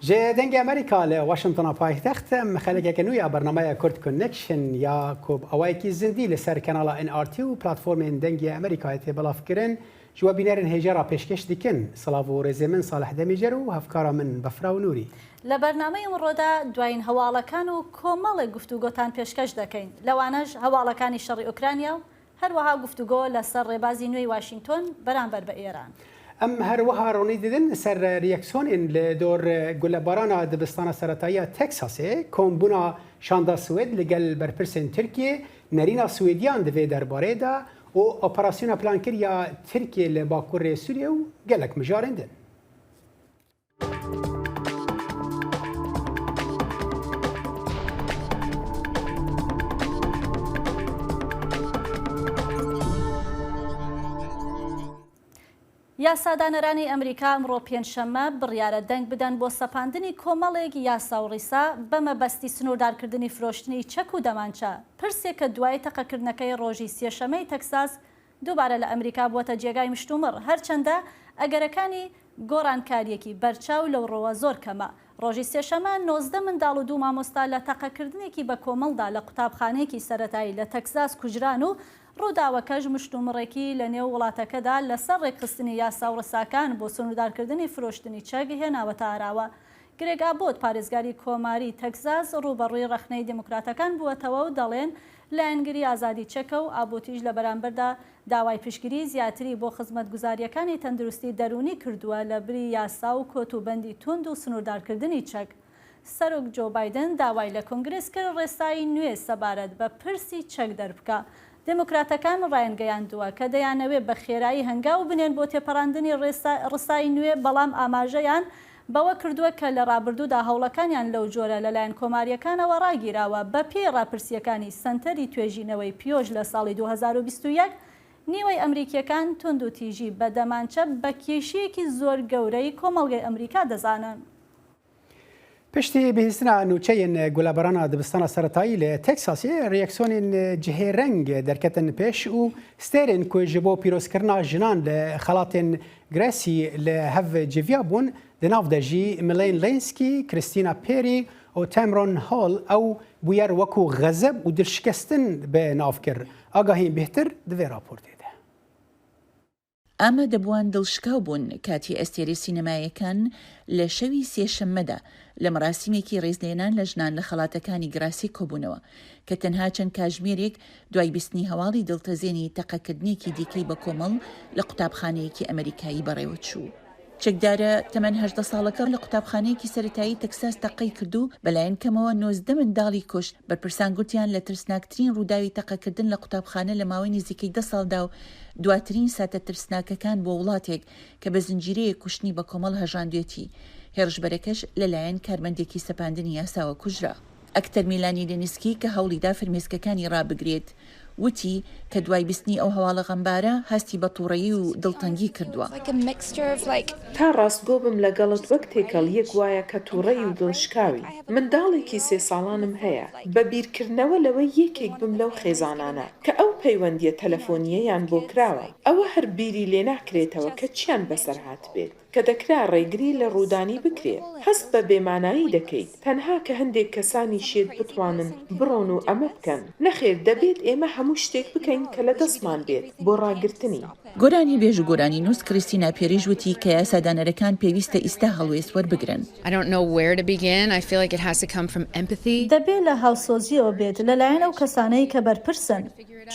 Ji Dengê Amerîka li Washingtona paytext em xelekeke nû ya bernameya Kurd Connection ya ku bi awayekî zindî li ser kanala NRT û platformên Dengê Amerîkayê tê belavkirin ji we bînerên hêja re pêşkêş dikin. Silav û rêzê min Salih Demîcer û hevkara min Befra û Nûrî. لە بەرنامەی ئمڕۆدا دوایین هەواڵەکان و کۆمەڵێک گفتوگۆتان پێشکەش دەکەین، لەوانەش هەواڵەکانی شەڕی ئۆکرانیا و هەروەها گفتوگۆ لەسەر ڕێبازی نوێی واشینتۆن بەرامبەر بە ئێران. ئەم هەروەها ڕۆنی ددن سەر ریەکسۆنên li dor gulebarana dibistana seretayî ya Teksasê, kombûna şanda Swêd li gel berpirsên Tirkiyê, nerîna Swêdiyan di vê derbarê de û operasyona plankirî ya Tirkiyê li bakurê Sûriyê û gelek mijarên din. یاسادانەرانی ئەمریکا ئەمڕۆ پێنجشەممە بڕیارە دەنگ بدەن بۆ سەپاندنی کۆمەڵێک یاسا و ڕیسا بە مەبەستی سنووردارکردنی فرۆشتنی چەک و دەمانچە، پرسێک کە دوای تەقەکردنەکەی ڕۆژی سێشەمەی تەکساس دووبارە لە ئەمریکا بووەتە جێگای مشتومڕ، هەرچەندە ئەگەرەکانی گۆڕانکارییەکی بەرچاو لەو ڕووە زۆر کەمە. ڕۆژی سێشەمە 19 منداڵ و دوو مامۆستا لە تەقەکردنێکی بەکۆمەڵدا لە قوتابخانەیەکی سەرەتایی لە تەکساس کوژران و ڕووداوەکەش مشتومڕێکی لەنێو وڵاتەکەدا لەسەر ڕێکخستنی یاسا و ڕێساکان بۆ سنووردارکردنی فرۆشتنی چەک هێناوەتە ئاراوە. گرێگ ئابۆت، پارێزگاری کۆماریی تەکزاس ڕووبەڕووی ڕەخنەی دیموکراتەکان بووەتەوە و دەڵێن لایەنگری ئازادی چەکە و ئابۆتیش لە بەرامبەردا داوای پشتگریی زیاتری بۆ خزمەتگوزارییەکانی تەندروستی دەروونی کردووە لە بری یاسا و کۆت و بەندی توند و سنووردارکردنی چەک. سەرۆک جۆ بایدن داوای لە کۆنگرێس کرد ڕێسای نوێ سەبارەت بە پرسی چەک دەربکا. دێموکراتەکان ڕایانگەیاندووە کە دەیانەوێ بە خێرایی هەنگاو بنێن بۆ تێپەڕاندنی ڕێسای نوێ، بەڵام ئاماژەیان بەوە کردووە کە لە ڕابردوودا هەوڵەکانیان لەو جۆرە لەلایەن کۆمارییەکانەوە ڕاگیراوە. بەپێی ڕاپرسییەکانی سەنتەری توێژینەوەی پیۆش لە ساڵی 2021، نیوەی ئەمریکییەکان توندوتیژی بە دەمانچە بە کێشەیەکی زۆر گەورەی کۆمەڵگەی ئەمریکا دەزانن. Piştî bihîstina nûçeyên gulebarana dibistana seretayî li Teksasê, reaksiyonên cihêreng derketin pêş û stêrên ku ji bo pîrozkirina jinan li xelatên Gracie li hev civiya bûn, di nav de jî Milane Leynskî, Christina Perry û Tamron Hall ew bûyer wekû xezeb û dilşikestin bi nav kir. Agahiyên bêhtir di vê raportê de. ئامادەبووان دڵشکاو بوون کاتی ئەستێرەی سینەمایەکان لە شەوی سێشەممەدا لە مەراسیمێکی ڕێزلێنان لە ژنان لە خەڵاتەکانی گراسی کۆبوونەوە کە تەنها چەند کاژمێرێک دوای بیستنی هەواڵی دڵتەزێنی تەقەکردنێکی دیکەی بەکۆمەڵ لە قوتابخانەیەکی ئەمەریکایی بەڕێوەچوو. چەکدارە تەمەن 18 ساڵەکە لە قوتابخانەیەکی سەرەتایی تەکساس تەقەی کرد و بەلایەن کەمەوە 19 منداڵی کوشت، بەرپرسان گوتیان لە ترسناکترین ڕووداوی تەقەکردن لە قوتابخانە لە ماوەی نزیکەی دە ساڵدا و دواترین ساتە ترسناکەکان بۆ وڵاتێک کە بە زنجیرەیەک کوشتنی بەکۆمەڵ هەژاندوێتی، هێڕشبەرەکەش لەلایەن کارمەندێکی سەپاندنی یاساوە کوژرا. ئەکتەر میلانی لینسکی کە هەوڵیدا فرمێسکەکانی ڕابگرێت، وتی کە دوای بیستنی ئەو هەواڵە غەمبارە، هەستی بە توڕەیی و دڵتەنگی کردووە. تا ڕاستگۆ بم لەگەڵت وەک تێکەڵییەک وایە کە توڕەی و دڵشکاوی. منداڵێکی سێ ساڵانم هەیە. بە بیرکردنەوە لەوەی یەکێک بم لەو خێزانانە کە ئەو پەیوەندییە تەلەفۆنییەیان بۆ کراوە، ئەوە هەر بیری لێناکرێتەوە کە چیان بەسەر هاتبێت. کە دەکرا ڕێگری لە ڕوودانی بکرێت، هەست بە بێمانایی دەکەیت، تەنها کە هەندێک کەسانی شێت بتوانن بڕۆن و ئەمە بکەن. نەخێر، دەبێت ئێمە هەموو شتێک بکەین کە لە دەستمان بێت بۆ ڕاگرتنی. گۆرانیبێژ و گۆرانینووس کریستینا پێریش وتی کە یاسادانەرەکان پێویستە ئیستا هەڵوێست وەربگرن. دەبێ لە هاوسۆزییەوە بێت لەلایەن ئەو کەسانەی کە بەرپرسن.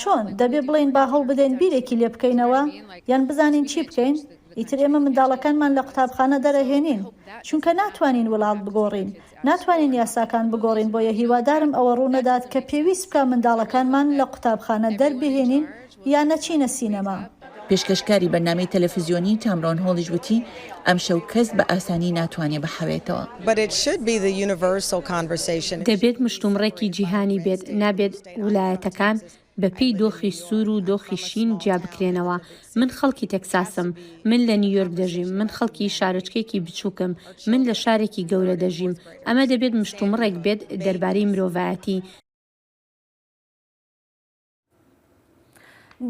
چۆن؟ دەبێ بڵێین با هەوڵبدەین بیرێکی لێ بکەینەوە یان بزانین چی بکەین؟ ئیتر ئێمە منداڵەکانمان لە قوتابخانە دەرئەهێنین، چونکە ناتوانین وڵات بگۆڕین، ناتوانین یاساکان بگۆڕین، بۆیە هیوادارم ئەوە ڕوونەدات کە پێویست بکا منداڵەکانمان لە قوتابخانە دەربهێنین یا نەچینە سینەما. پێشکەشکاری بەرنامەی تەلەفزیۆنی تامرۆن هۆڵیش وتی، ئەمشەو کەس بە ئاسانی ناتوانێ بحەوێتەوە. دەبێت مشتومڕێکی جیهانی بێت، نابێت ولایەتەکان بەپێی دۆخی سوور و دۆخی شین جیا بکرێنەوە. من خەڵکی تێکساسم. من لە نیویۆرک دەژیم. من خەڵکی شارۆچکەیەکی بچووکم. من لە شارێکی گەورە دەژیم. ئەمە دەبێت مشتومڕێک بێت دەربارەی مرۆڤایەتی.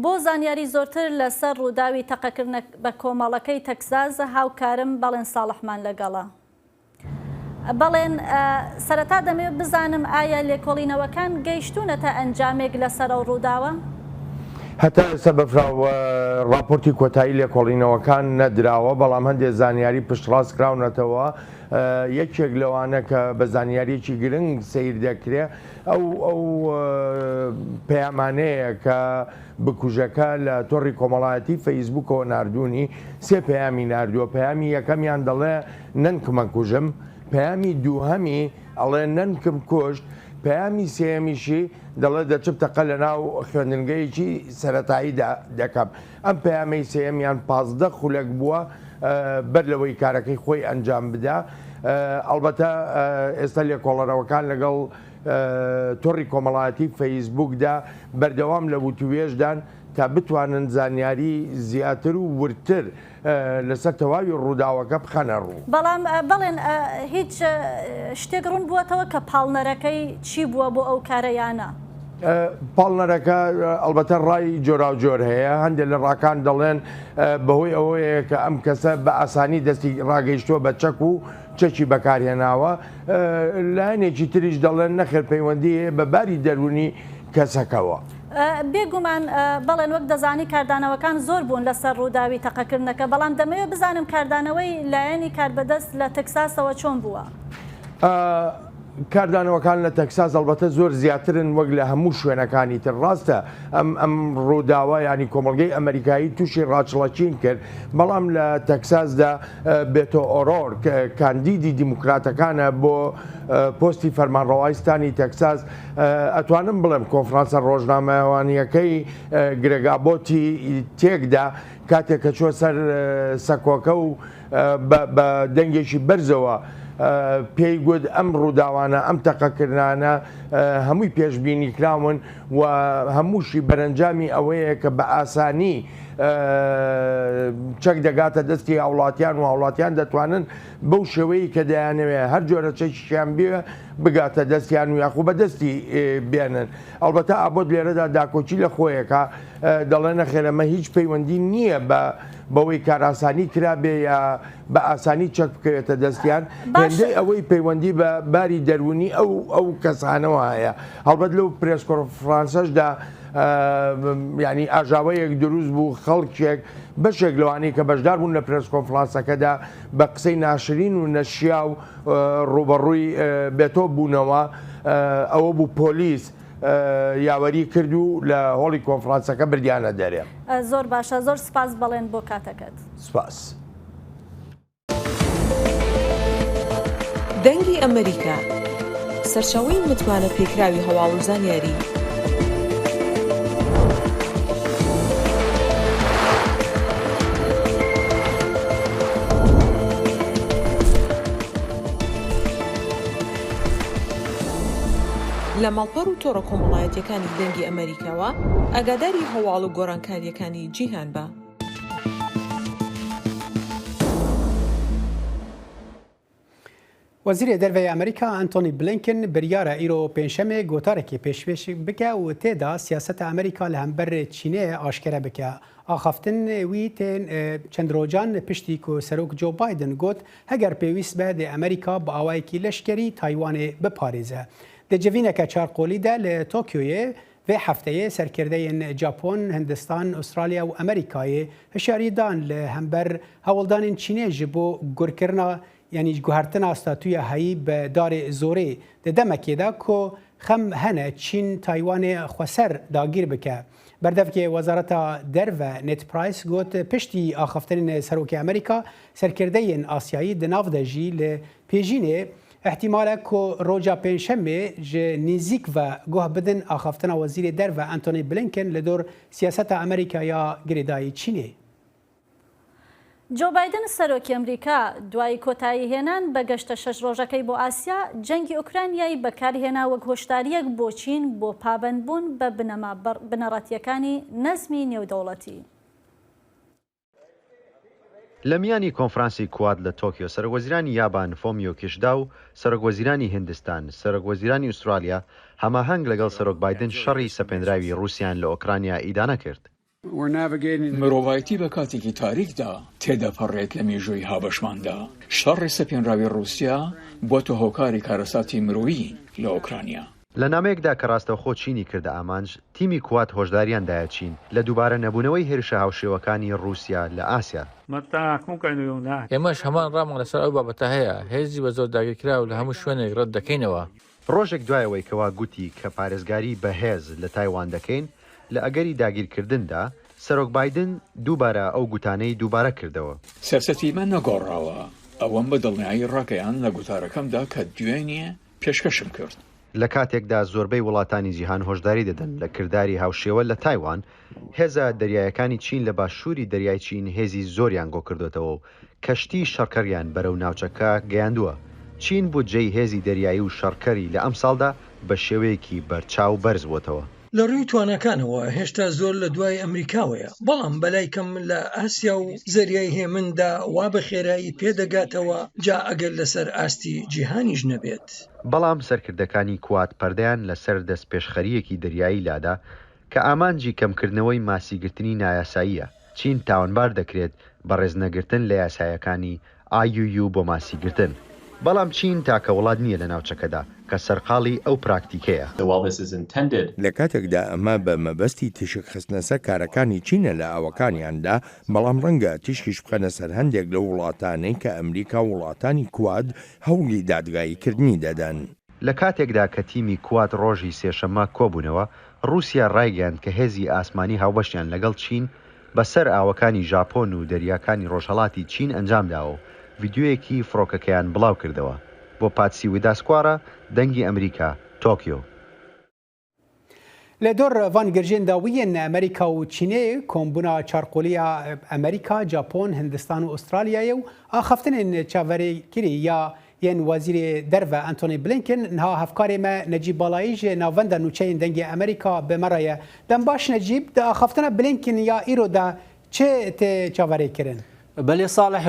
بۆ زانیاری زۆرتر لەسەر ڕووداوی تەقەکردنە بەکۆمەڵەکەی تەکساس هاوکارم بەڵێن ساڵحمان لەگەڵە. بەڵێن، سەرەتا دەمەوێت بزانم ئایا لێکۆڵینەوەکان گەیشتوونەتە ئەنجامێک لەسەر ئەو ڕووداوە؟ هەتا ئێستا بەفراو ڕاپۆرتی کۆتایی لێکۆڵینەوەکان نەدراوە، بەڵام هەندێک زانیاری پشتڕاست کراونەتەوە، یەکێک لەوانە کە بە زانیارییەکی گرنگ سەیر دەکرێ ئەو ئەو پەیامانەیە کە بکوژەکە لە تۆڕی کۆمەڵایەتی فەیسبووکەوە ناردوونی، سێ پەیامی ناردووە، پەیامی یەکەمیان دەڵێ نەنکمە کوژم، پەیامی دووهەمی ئەڵێ نەنکم کوشت، پەیامی سێیەمیشی دەڵێ دەچم تەقە لەناو خوێندنگەیەکی سەرەتاییدا دەکەم. ئەم پەیامەی سێیەمیان 15 خولەک بووە بەر لەوەی کارەکەی خۆی ئەنجام بدا. ئەڵبەتە ئێستا لێکۆڵەرەوەکان لەگەڵ تۆڕی کۆمەڵایەتی فەیسبووکدا بەردەوام لە وتووێژدان تا بتوانن زانیاری زیاتر و وردتر لەسەر تەواوی ڕووداوەکە بخەنە ڕوو. بەڵام بەڵێن هیچ شتێک ڕوون بووەتەوە کە پاڵنەرەکەی چی بووە بۆ ئەو کارە یا نا؟ پاڵنەرەکە ئەڵبەتە ڕای جۆراوجۆر هەیە، هەندێک لە ڕاکان دەڵێن بەهۆی ئەوەیە کە ئەم کەسە بە ئاسانی دەستی ڕاگەیشتووە بە چەک و چەکی بەکارهێناوە، لایەنێکی تریش دەڵێن نەخێر پەیوەندی هەیە بە باری دەروونی کەسەکەوە. بێ گومان بەڵێن وەک دەزانی کاردانەوەکان زۆر بوون لەسەر ڕووداوی تەقەکردنەکە، بەڵام دەمەوێت بزانم کاردانەوەی لایەنی کاربەدەست لە تەکساسەوە چۆن بووە؟ کاردانەوەکان لە تەکساس ئەڵبەتە زۆر زیاترن وەک لە هەموو شوێنەکانی تر. ڕاستە ئەم ئەم ڕووداوە یانی کۆمەڵگەی ئەمەریکایی تووشی ڕاچڵەکین کرد، بەڵام لە تەکساسدا بێتۆ ئۆرۆرک کاندیدی دیموکراتەکانە بۆ پۆستی فەرمانڕەوای ستانی تەکساس، ئەتوانم بڵێم کۆنفرانسە ڕۆژنامەوانییەکەی گرێگ ئابۆتی تێکدا کاتێک کە چووە سەر سەکۆکە و بە دەنگێکی بەرزەوە پێی گوت ئەم ڕووداوانە، ئەم تەقەکردنانە هەمووی پێشبینیکراون و هەمووشی بەرەنجامی ئەوەیە کە بە ئاسانی چەک دەگاتە دەستی هاوڵاتیان و هاوڵاتیان دەتوانن بەو شێوەیە کە دەیانەوێت هەر جۆرە چەکیان بێ بگاتە دەستیان و یاخو بە دەستی بێنن. ئەڵبەتە ئابۆت لێرەدا داکۆکی لە خۆیەکە دەڵێ نەخێر ئەمە هیچ پەیوەندی نییە بە بەوەی کارئاسانی کرابێ یا بە ئاسانی چەک بکەوێتە دەستیان، هێندەی ئەوەی پەیوەندی بە باری دەروونی ئەو ئەو کەسانەوە هەیە. هەڵبەت لەو پرێس کۆنفرانسەشدا یانی ئاژاوەیەک دروست بوو، خەڵکێک بەشێک لەوانەی کە بەشدار بوون لە پرێس کۆنفرانسەکەدا بە قسەی ناشرین و نەشیاو ڕووبەڕووی بێتۆ بوونەوە، ئەوە بوو پۆلیس یاوەری کرد و لە هۆڵی کۆنفرانسەکە بردیانە دەرێ. زۆر باشە زۆر سپاس بەڵێن بۆ کاتەکەت. سپاس. دەنگی ئەمەریکا، سەرچاوەی متمانە پێکراوی هەواڵ و زانیاری. لە ماڵپەڕ و تۆڕە کۆمەڵایەتیەکانی دەنگی ئەمەریکاوە ئاگاداری هەواڵ و گۆڕانکاریەکانی جیهان بە. وەزیرê Derve yê Amerîka Antony Blinken biryara îro Pêncşemê gotarekê pêşvêş bike û tê de siyaseta Amerîka li hember Çînê aşkere bike. Axaftin wî tên çend rojan piştî ku Serok Joe Biden got heger pêwîst be dê Amerîka bi awayekî leşkerî Taywanê biparêze. Di civîneke çarqolî de li Tokyoyê vê hefteyê serkirdeyên Japon, Hindistan, Ustralya û Amerîkayê hişyarî dan li hember hewldanên Çînê ji bo gurkirina yanî guhertina statûya heyî bi darê zorê di demekê de ku xem hene Çîn Taywanê xweser dagîr bike. Berdevkê Wezareta Derve Ned Price got piştî axaftinên Serokê Amerîka serkirdeyên Asyayî di nav de jî li Pêjînê îhtîmal e ku roja Pêncşemê ji nêzîk ve guh bidin axaftina Wezîrê Derve Antony Blinken li dor siyaseta Amerîka ya girêdayî Çînê. جۆ بایدن سەرۆکی ئەمریکا دوای کۆتایی هێنان بە گەشتە شەش ڕۆژەکەی بۆ ئاسیا، جەنگی ئۆکرانیای بەکارهێنا وەک هۆشدارییەک بۆ چین بۆ پابەندبوون بە بنەما بنەڕەتییەکانی نەزمی نێودەوڵەتی. لە میانی کۆنفرانسی کواد لە تۆکیۆ سەرۆکوەزیرانی یابان فۆمیۆ کیشدا و سەرۆکوەزیرانی هیندستان، سەرۆکوەزیرانی ئوسترالیا هەماهەنگ لەگەڵ سەرۆک بایدن شەڕی سەپێنراوی ڕووسیایان لە ئۆکرانیا ئیدانە کرد. مرۆڤایەتی بە کاتێکی تاریکدا تێدەپەڕێت لە مێژووی هاوبەشماندا. شەڕی سەپێنراوی ڕووسیا بووەتە هۆکاری کارەساتی مرۆیی لە ئۆکرانیا. لە نامەیەکدا کە ڕاستەوخۆ چینی کردە ئامانج، تیمی کواد هۆشداریان دایە چین لە دووبارە نەبوونەوەی هێرشە هاوشێوەکانی ڕووسیا لە ئاسیا. ئێمەش هەمان ڕامان لەسەر ئەو بابەتە هەیە، هێزی بە زۆر داگیرکراو لە هەموو شوێنێک ڕەت دەکەینەوە. ڕۆژێک دوای ئەوەی کەوا گوتی کە پارێزگاری بەهێز لە تایوان دەکەین لە ئەگەری داگیرکردندا، سەرۆک بایدن دووبارە ئەو گوتانەی دووبارە کردەوە. سیاسەتی ئێمە نەگۆڕاوە، ئەوەم بە دڵنیایی ڕاگەیاند لە گوتارەکەمدا کە دوێنێ پێشکەشم کرد. لە کاتێکدا زۆربەی وڵاتانی جیهان هۆشداری دەدەن لە کرداری هاوشێوە لە تایوان، هێزە دەریایەکانی چین لە باشووری دەریای چین هێزی زۆریان کۆکردۆتەوە و کەشتی شەڕکەریان بەرەو ناوچەکە گەیاندووە. چین بودجەی هێزی دەریایی و شەڕکەری لە ئەمساڵدا بە شێوەیەکی بەرچاو بەرزبووەتەوە. لە ڕووی تواناکانەوە هێشتا زۆر لە دوای ئەمریکاوەیە، بەڵام بەلای کەم لە ئاسیا و زەریای هێمندا وا بە خێرایی پێدەگاتەوە، جا ئەگەر لەسەر ئاستی جیهانیش نەبێت. بەڵام سەرکردەکانی کواد پەردەیان لەسەر دەستپێشخەرییەکی دەریایی لادا کە ئامانجی کەمکردنەوەی ماسیگرتنی نایاساییە، چین تاوانبار دەکرێت بە ڕێزنەگرتن لە یاسایەکانی IUU بۆ ماسیگرتن. بەڵام چین تاکە وڵات نییە لە ناوچەکەدا کە سەرقاڵی ئەو پراکتیکەیە. لە کاتێکدا ئەمە بە مەبەستی تیشک خستنە سەر کارەکانی چینە لە ئاوەکانیاندا، بەڵام ڕەنگە تیشکیش بخەنە سەر هەندێک لەو وڵاتانەی کە ئەمریکا و وڵاتانی کواد هەوڵی دادگاییکردنی دەدەن. لە کاتێکدا کە تیمی کواد ڕۆژی سێشەممە کۆبوونەوە، ڕووسیا ڕایگەیاند کە هێزی ئاسمانی هاوبەشیان لەگەڵ چین بەسەر ئاوەکانی ژاپۆن و دەریاکانی ڕۆژهەڵاتی چین ئەنجامداوە و ڤیدیۆیەکی فڕۆکەکەیان بڵاوکردەوە. بۆ پاتسی ویداسکوارا، دەنگی ئەمریکا، تۆکیۆ. لە دۆر ڤان گرژێن داویێن ئەمریکا و چینێ کۆمبونا چارقۆلییا ئەمریکا، جاپۆن، هندستان و ئوسترالیایێ و ئاخەفتنێن چاڤەرێکری یا yên وەزیرê derve Antony Blinken niha hevkarê me Necîb Balayî ji navenda nûçeyên Dengê Amerîka bi me re ye. Dem baş Necîb, di axaftina Blinken ya îro de çi tê çaverêkirin? Belê Salih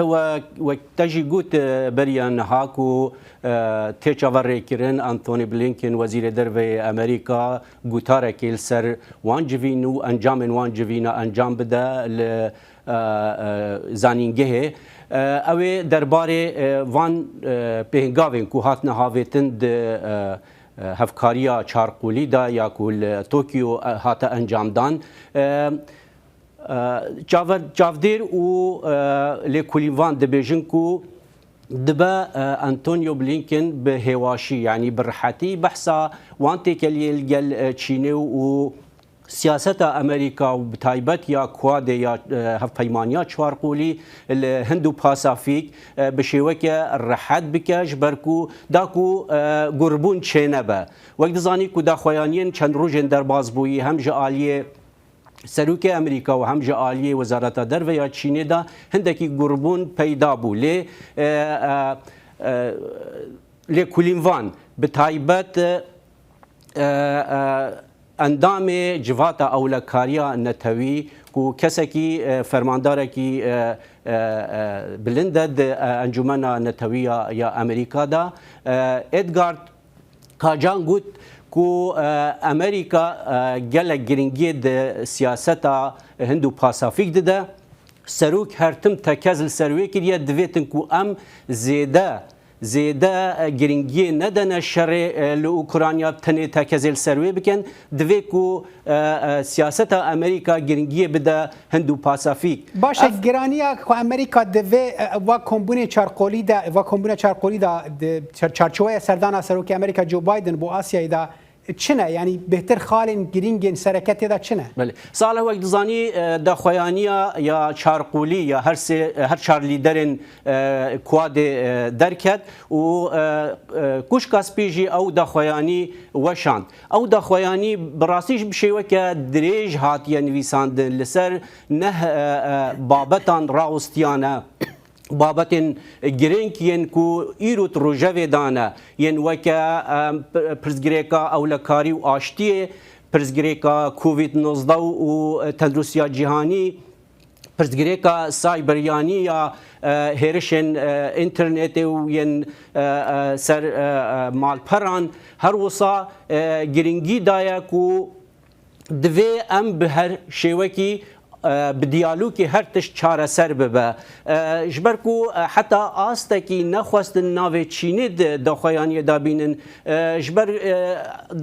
wek te jî got beriya niha ku tê çaverêkirin Antony Blinken Wezîrê Derve yê Amerîka gotarekê li ser wan civîn û encamên wan civîna encam bide li zanîngehê ew ê derbarê van pêngavên ku hatine havêtin di hevkariya çarqolî de ya ku li Tokyo hate encamdan çavdêr û lêkolînvan dibêjin ku dibe Antonio Blinken bi hêwaşî yanî bi rihetî behsa wan têkeliyên li gel Çînê û Siyaseta Amerîka û bi taybet ya Quadê ya Hevpeymaniya Çarqolî li Hind û Pasafîk bi şêweke rehet bike ji ber ku da ku gurbûn çênebe. Wek dizanî ku daxuyaniyên çend rojên derbasbûyî hem ji aliyê Serokê Amerîka û hem ji aliyê Wezareta Derve ya Çînê de hindekî gurbûn peyda bû lê lêkolînvan bi taybet Endamê Civata Ewlekariya Netewî ku kesekî fermandarekî bilind e di Encûmena Netewî ya Amerîka de Edgard Kacan got ku Amerîka gelek giringiyê di siyaseta Hind û Pasafîk dide. Serok her tim tekez li ser wê kiriye divêtin ku em zêde Zêde giringiyê nedene şerê li Ukrayna tenê tekezê li ser wê bikin. Divê ku siyaseta Amerîka giringiyê bide Hind û Pasafîk. Baş e, giraniya ku Amerîka divê va kombûnê çarqolî de, va kombûna çarqolî de di çarçoweya serdana Serokê Amerîka Joe Biden bo Asyayê de Çi ne? Yanî bêhtir xalên girîngên sereke tê de çi ne? Belê. Salih wek dizanî daxuyaniya ya çarqolî ya her sê her çar lîderên Quadê derket û Kuşka Spî jî ew daxuyanî weşand. Ew daxuyanî bi rastî jî bi şêweke dirêj hatiye nivîsandin li ser neh babetan rawestiyane. Babetên giring yên ku îro di rojevê de ne yên weke pirsgirêka ewlekarî û aştiyê, pirsgirêka Covid 19 û tenduristiya cîhanî, pirsgirêka sayberyanî ya hêrişên înternetê û yên ser malperan her wisa giringî daye ku Divê em bi her şêwekî bi diyalogê her tişt çareser bibe. Ji ber ku heta astekî nexwestin navê Çînê di daxuyaniyê de bînin. Ji ber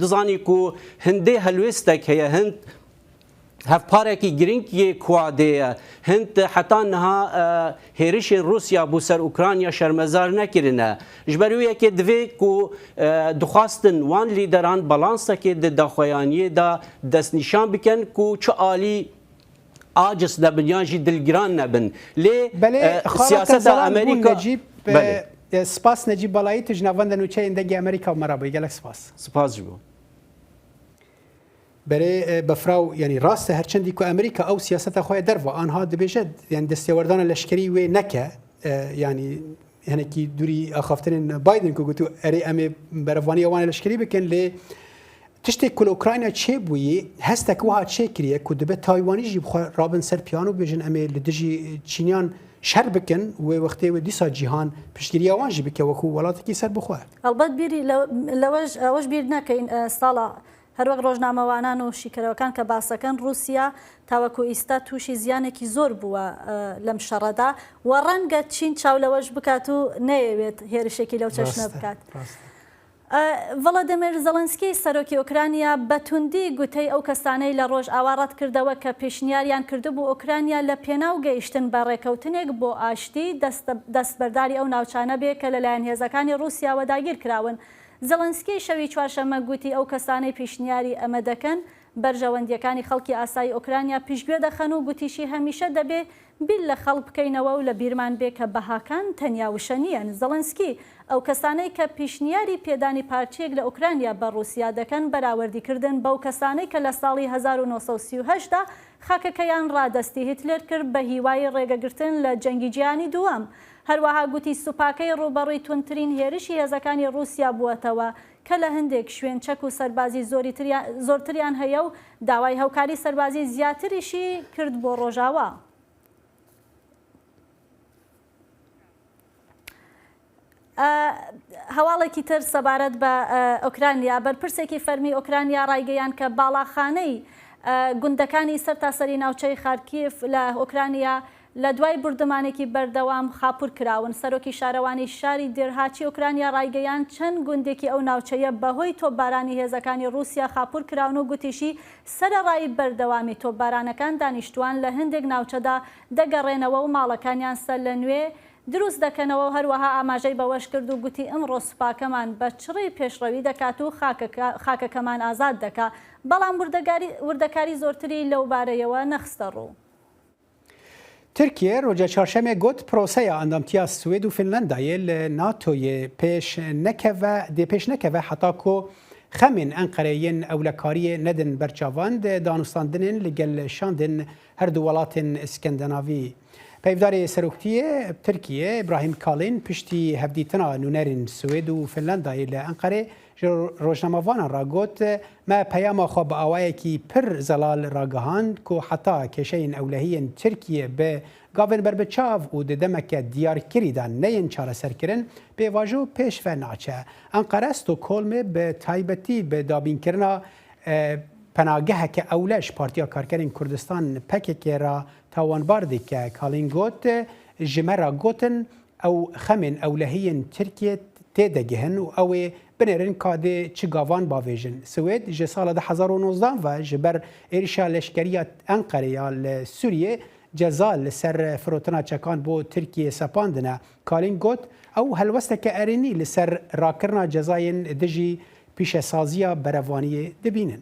dizanî ku hindê helwêstek heye, hind hevparekî girîng yê Quadê ye. Hind heta niha hêrişên Rûsya bo ser Ukrayna şermezar nekirine. Ji ber wê yekê divê ku dixwastin wan lîderan balansekê di daxuyaniyê de destnîşan bikin ku çi alî aciz nebin yan jî dilgiran nebin. Lê Belê xala te siyaseta zelal bû Amerîka Necîb. Belê. Spas Necîb Balayî tu ji navenda nûçeyên Dengê Amerîka û me re bûyî. Gelek spas. Spas ji bo. Berê Befraw yanî rast e her çendî ku Amerîka ew siyaseta xwe ya derve anha dibêje yanî destêwerdana leşkerî wê neke yanî hinekî dûrî axaftinên Biden ku gotû erê em ê berevaniya wan leşkerî bikin lê tiştê ku li Ukrayna çêbûyî hestek wiha çêkiriye ku dibe Taywanî jî bi xwe rabin ser piyan û bêjin em ê li dijî Çîniyan şer bikin wê wextê wê dîsa cîhan piştgiriya wan jî bike wekû welatekî serbixwe. Helbet bîrî lewej eweş bîr nekeyn sala هەروەک ڕۆژنامەوانان و شیکەرەوەکان کە باسەکەن ڕووسیا تاوەکو ئیستا تووشی زیانێکی زۆر بووە لەم شەڕەدا و ڕەنگە چین چاو لەوەش بکات و نەیەوێت هێرشێکی لەو چەشنە بکات. ڤڵادیمێر زێڵێنسکی سەرۆکی ئۆکرانیا بە توندی گوتەی ئەو کەسانەی لە ڕۆژئاوا ڕەتکردەوە کە پێشنیاریان کردبوو ئۆکرانیا لە پێناو گەیشتن بە ڕێکەوتنێک بۆ ئاشتی دەستبەرداری ئەو ناوچانە بێ کە لەلایەن هێزەکانی ڕووسیاوە داگیرکراون. زێڵێنسکی شەوی چوارشەممە گوتی ئەو کەسانەی پیشنیاری ئەمە دەکەن بەرژەوەندییەکانی خەڵکی ئاسایی ئۆکرانیا پشتگوێ دەخەن و گوتیشی هەمیشە دەبێ بیر لە خەڵک بکەینەوە و لە بیرمان بێ کە بەهاکان تەنیا وشە نییەن. زێڵێنسکی ئەو کەسانەی کە پیشنیاری پێدانی پارچەیەک لە ئۆکرانیا بە ڕووسیا دەکەن بەراوەردی کردن بەو کەسانەی کە لە ساڵی 1938 دا خاکەکەیان ڕادەستی هیتلێر کرد بە هیوای ڕێگەگرتن لە جەنگی جیهانی دووەم. هەروەها گوتی سوپاکەی ڕووبەڕووی توندترین هێرشی هێزەکانی ڕووسیا بووەتەوە کە لە هەندێک شوێن چەک و سەربازی زۆرتریان هەیە و داوای هەوکاری سەربازی زیاتریشی کرد بۆ ڕۆژاوا. هەواڵێکی تر سەبارەت بە ئۆکرانیا، بەرپرسێکی فەرمی ئۆکرانیا ڕایگەیاند کە باڵاخانەی گوندەکانی سەرتاسەری ناوچەی خارکیف لە ئۆکرانیا لە دوای بوردمانێکی بەردەوام خاپوور کراون. سەرۆکی شارەوانی شاری دێرهاچی ئۆکرانیا ڕایگەیاند چەند گوندێکی ئەو ناوچەیە بەهۆی تۆپبارانی هێزەکانی ڕووسیا خاپوور کراون و گوتیشی سەرەڕای بەردەوامی تۆپبارانەکان دانیشتووان لە هەندێک ناوچەدا دەگەڕێنەوە و ماڵەکانیان سەرلەنوێ دروست دەکەنەوە و هەروەها ئاماژەی بەوەشکرد و گوتی ئەمڕۆ سوپاکەمان بە چڕی پێشڕەوی دەکات و خاکەکەمان ئازاد دەکا، بەڵام وردەکاری زۆرتری لەوبارەیەوە نەخستەڕوو. Tirkiye roja çarşemê got proseya endamtiya Swêd û Finlandayê li NATOyê pêş nekeve dê pêş nekeve heta ku xemên Enqereyê yên ewlekariyê nedin ber çavan di danûstandinên li gel şandên her du welatên Îskendinavî. Peyvdarê Seroktiyê Tirkiyê Îbrahîm Kalin piştî hevdîtina nûnerên Swêd û Finlandayê li Enqerê ji rojnamevanan re got, Me peyama xwe bi awayekî pir zelal ragihand ku heta kêşeyên ewlehiyên Tirkiyê bi gavên berbiçav û di demeke diyarkirî de neyên çareserkirin, pêvajo pêş ve naçe. Enqere Stockholmê bi taybetî bi dabînkirina penageheke ewle ji Partiya Karkerên Kurdistan pkk re tawanbar dike. Kalin got, Ji me re gotin ew xemên ewlehiyên Tirkiyê tê degihin û ew ê binêrin ka dê çi gavan bavêjin. Swêd ji sala 2019 ve ji ber êrişa leşkeriya Enqerê ya li Sûriyê ceza li ser firotina çekan bo Tirkiyê sepandine. Kalin got, ew helwesteke erênî li ser rakirina cezayên dijî پیشەسازییە بەرەڤانییە دەبینن.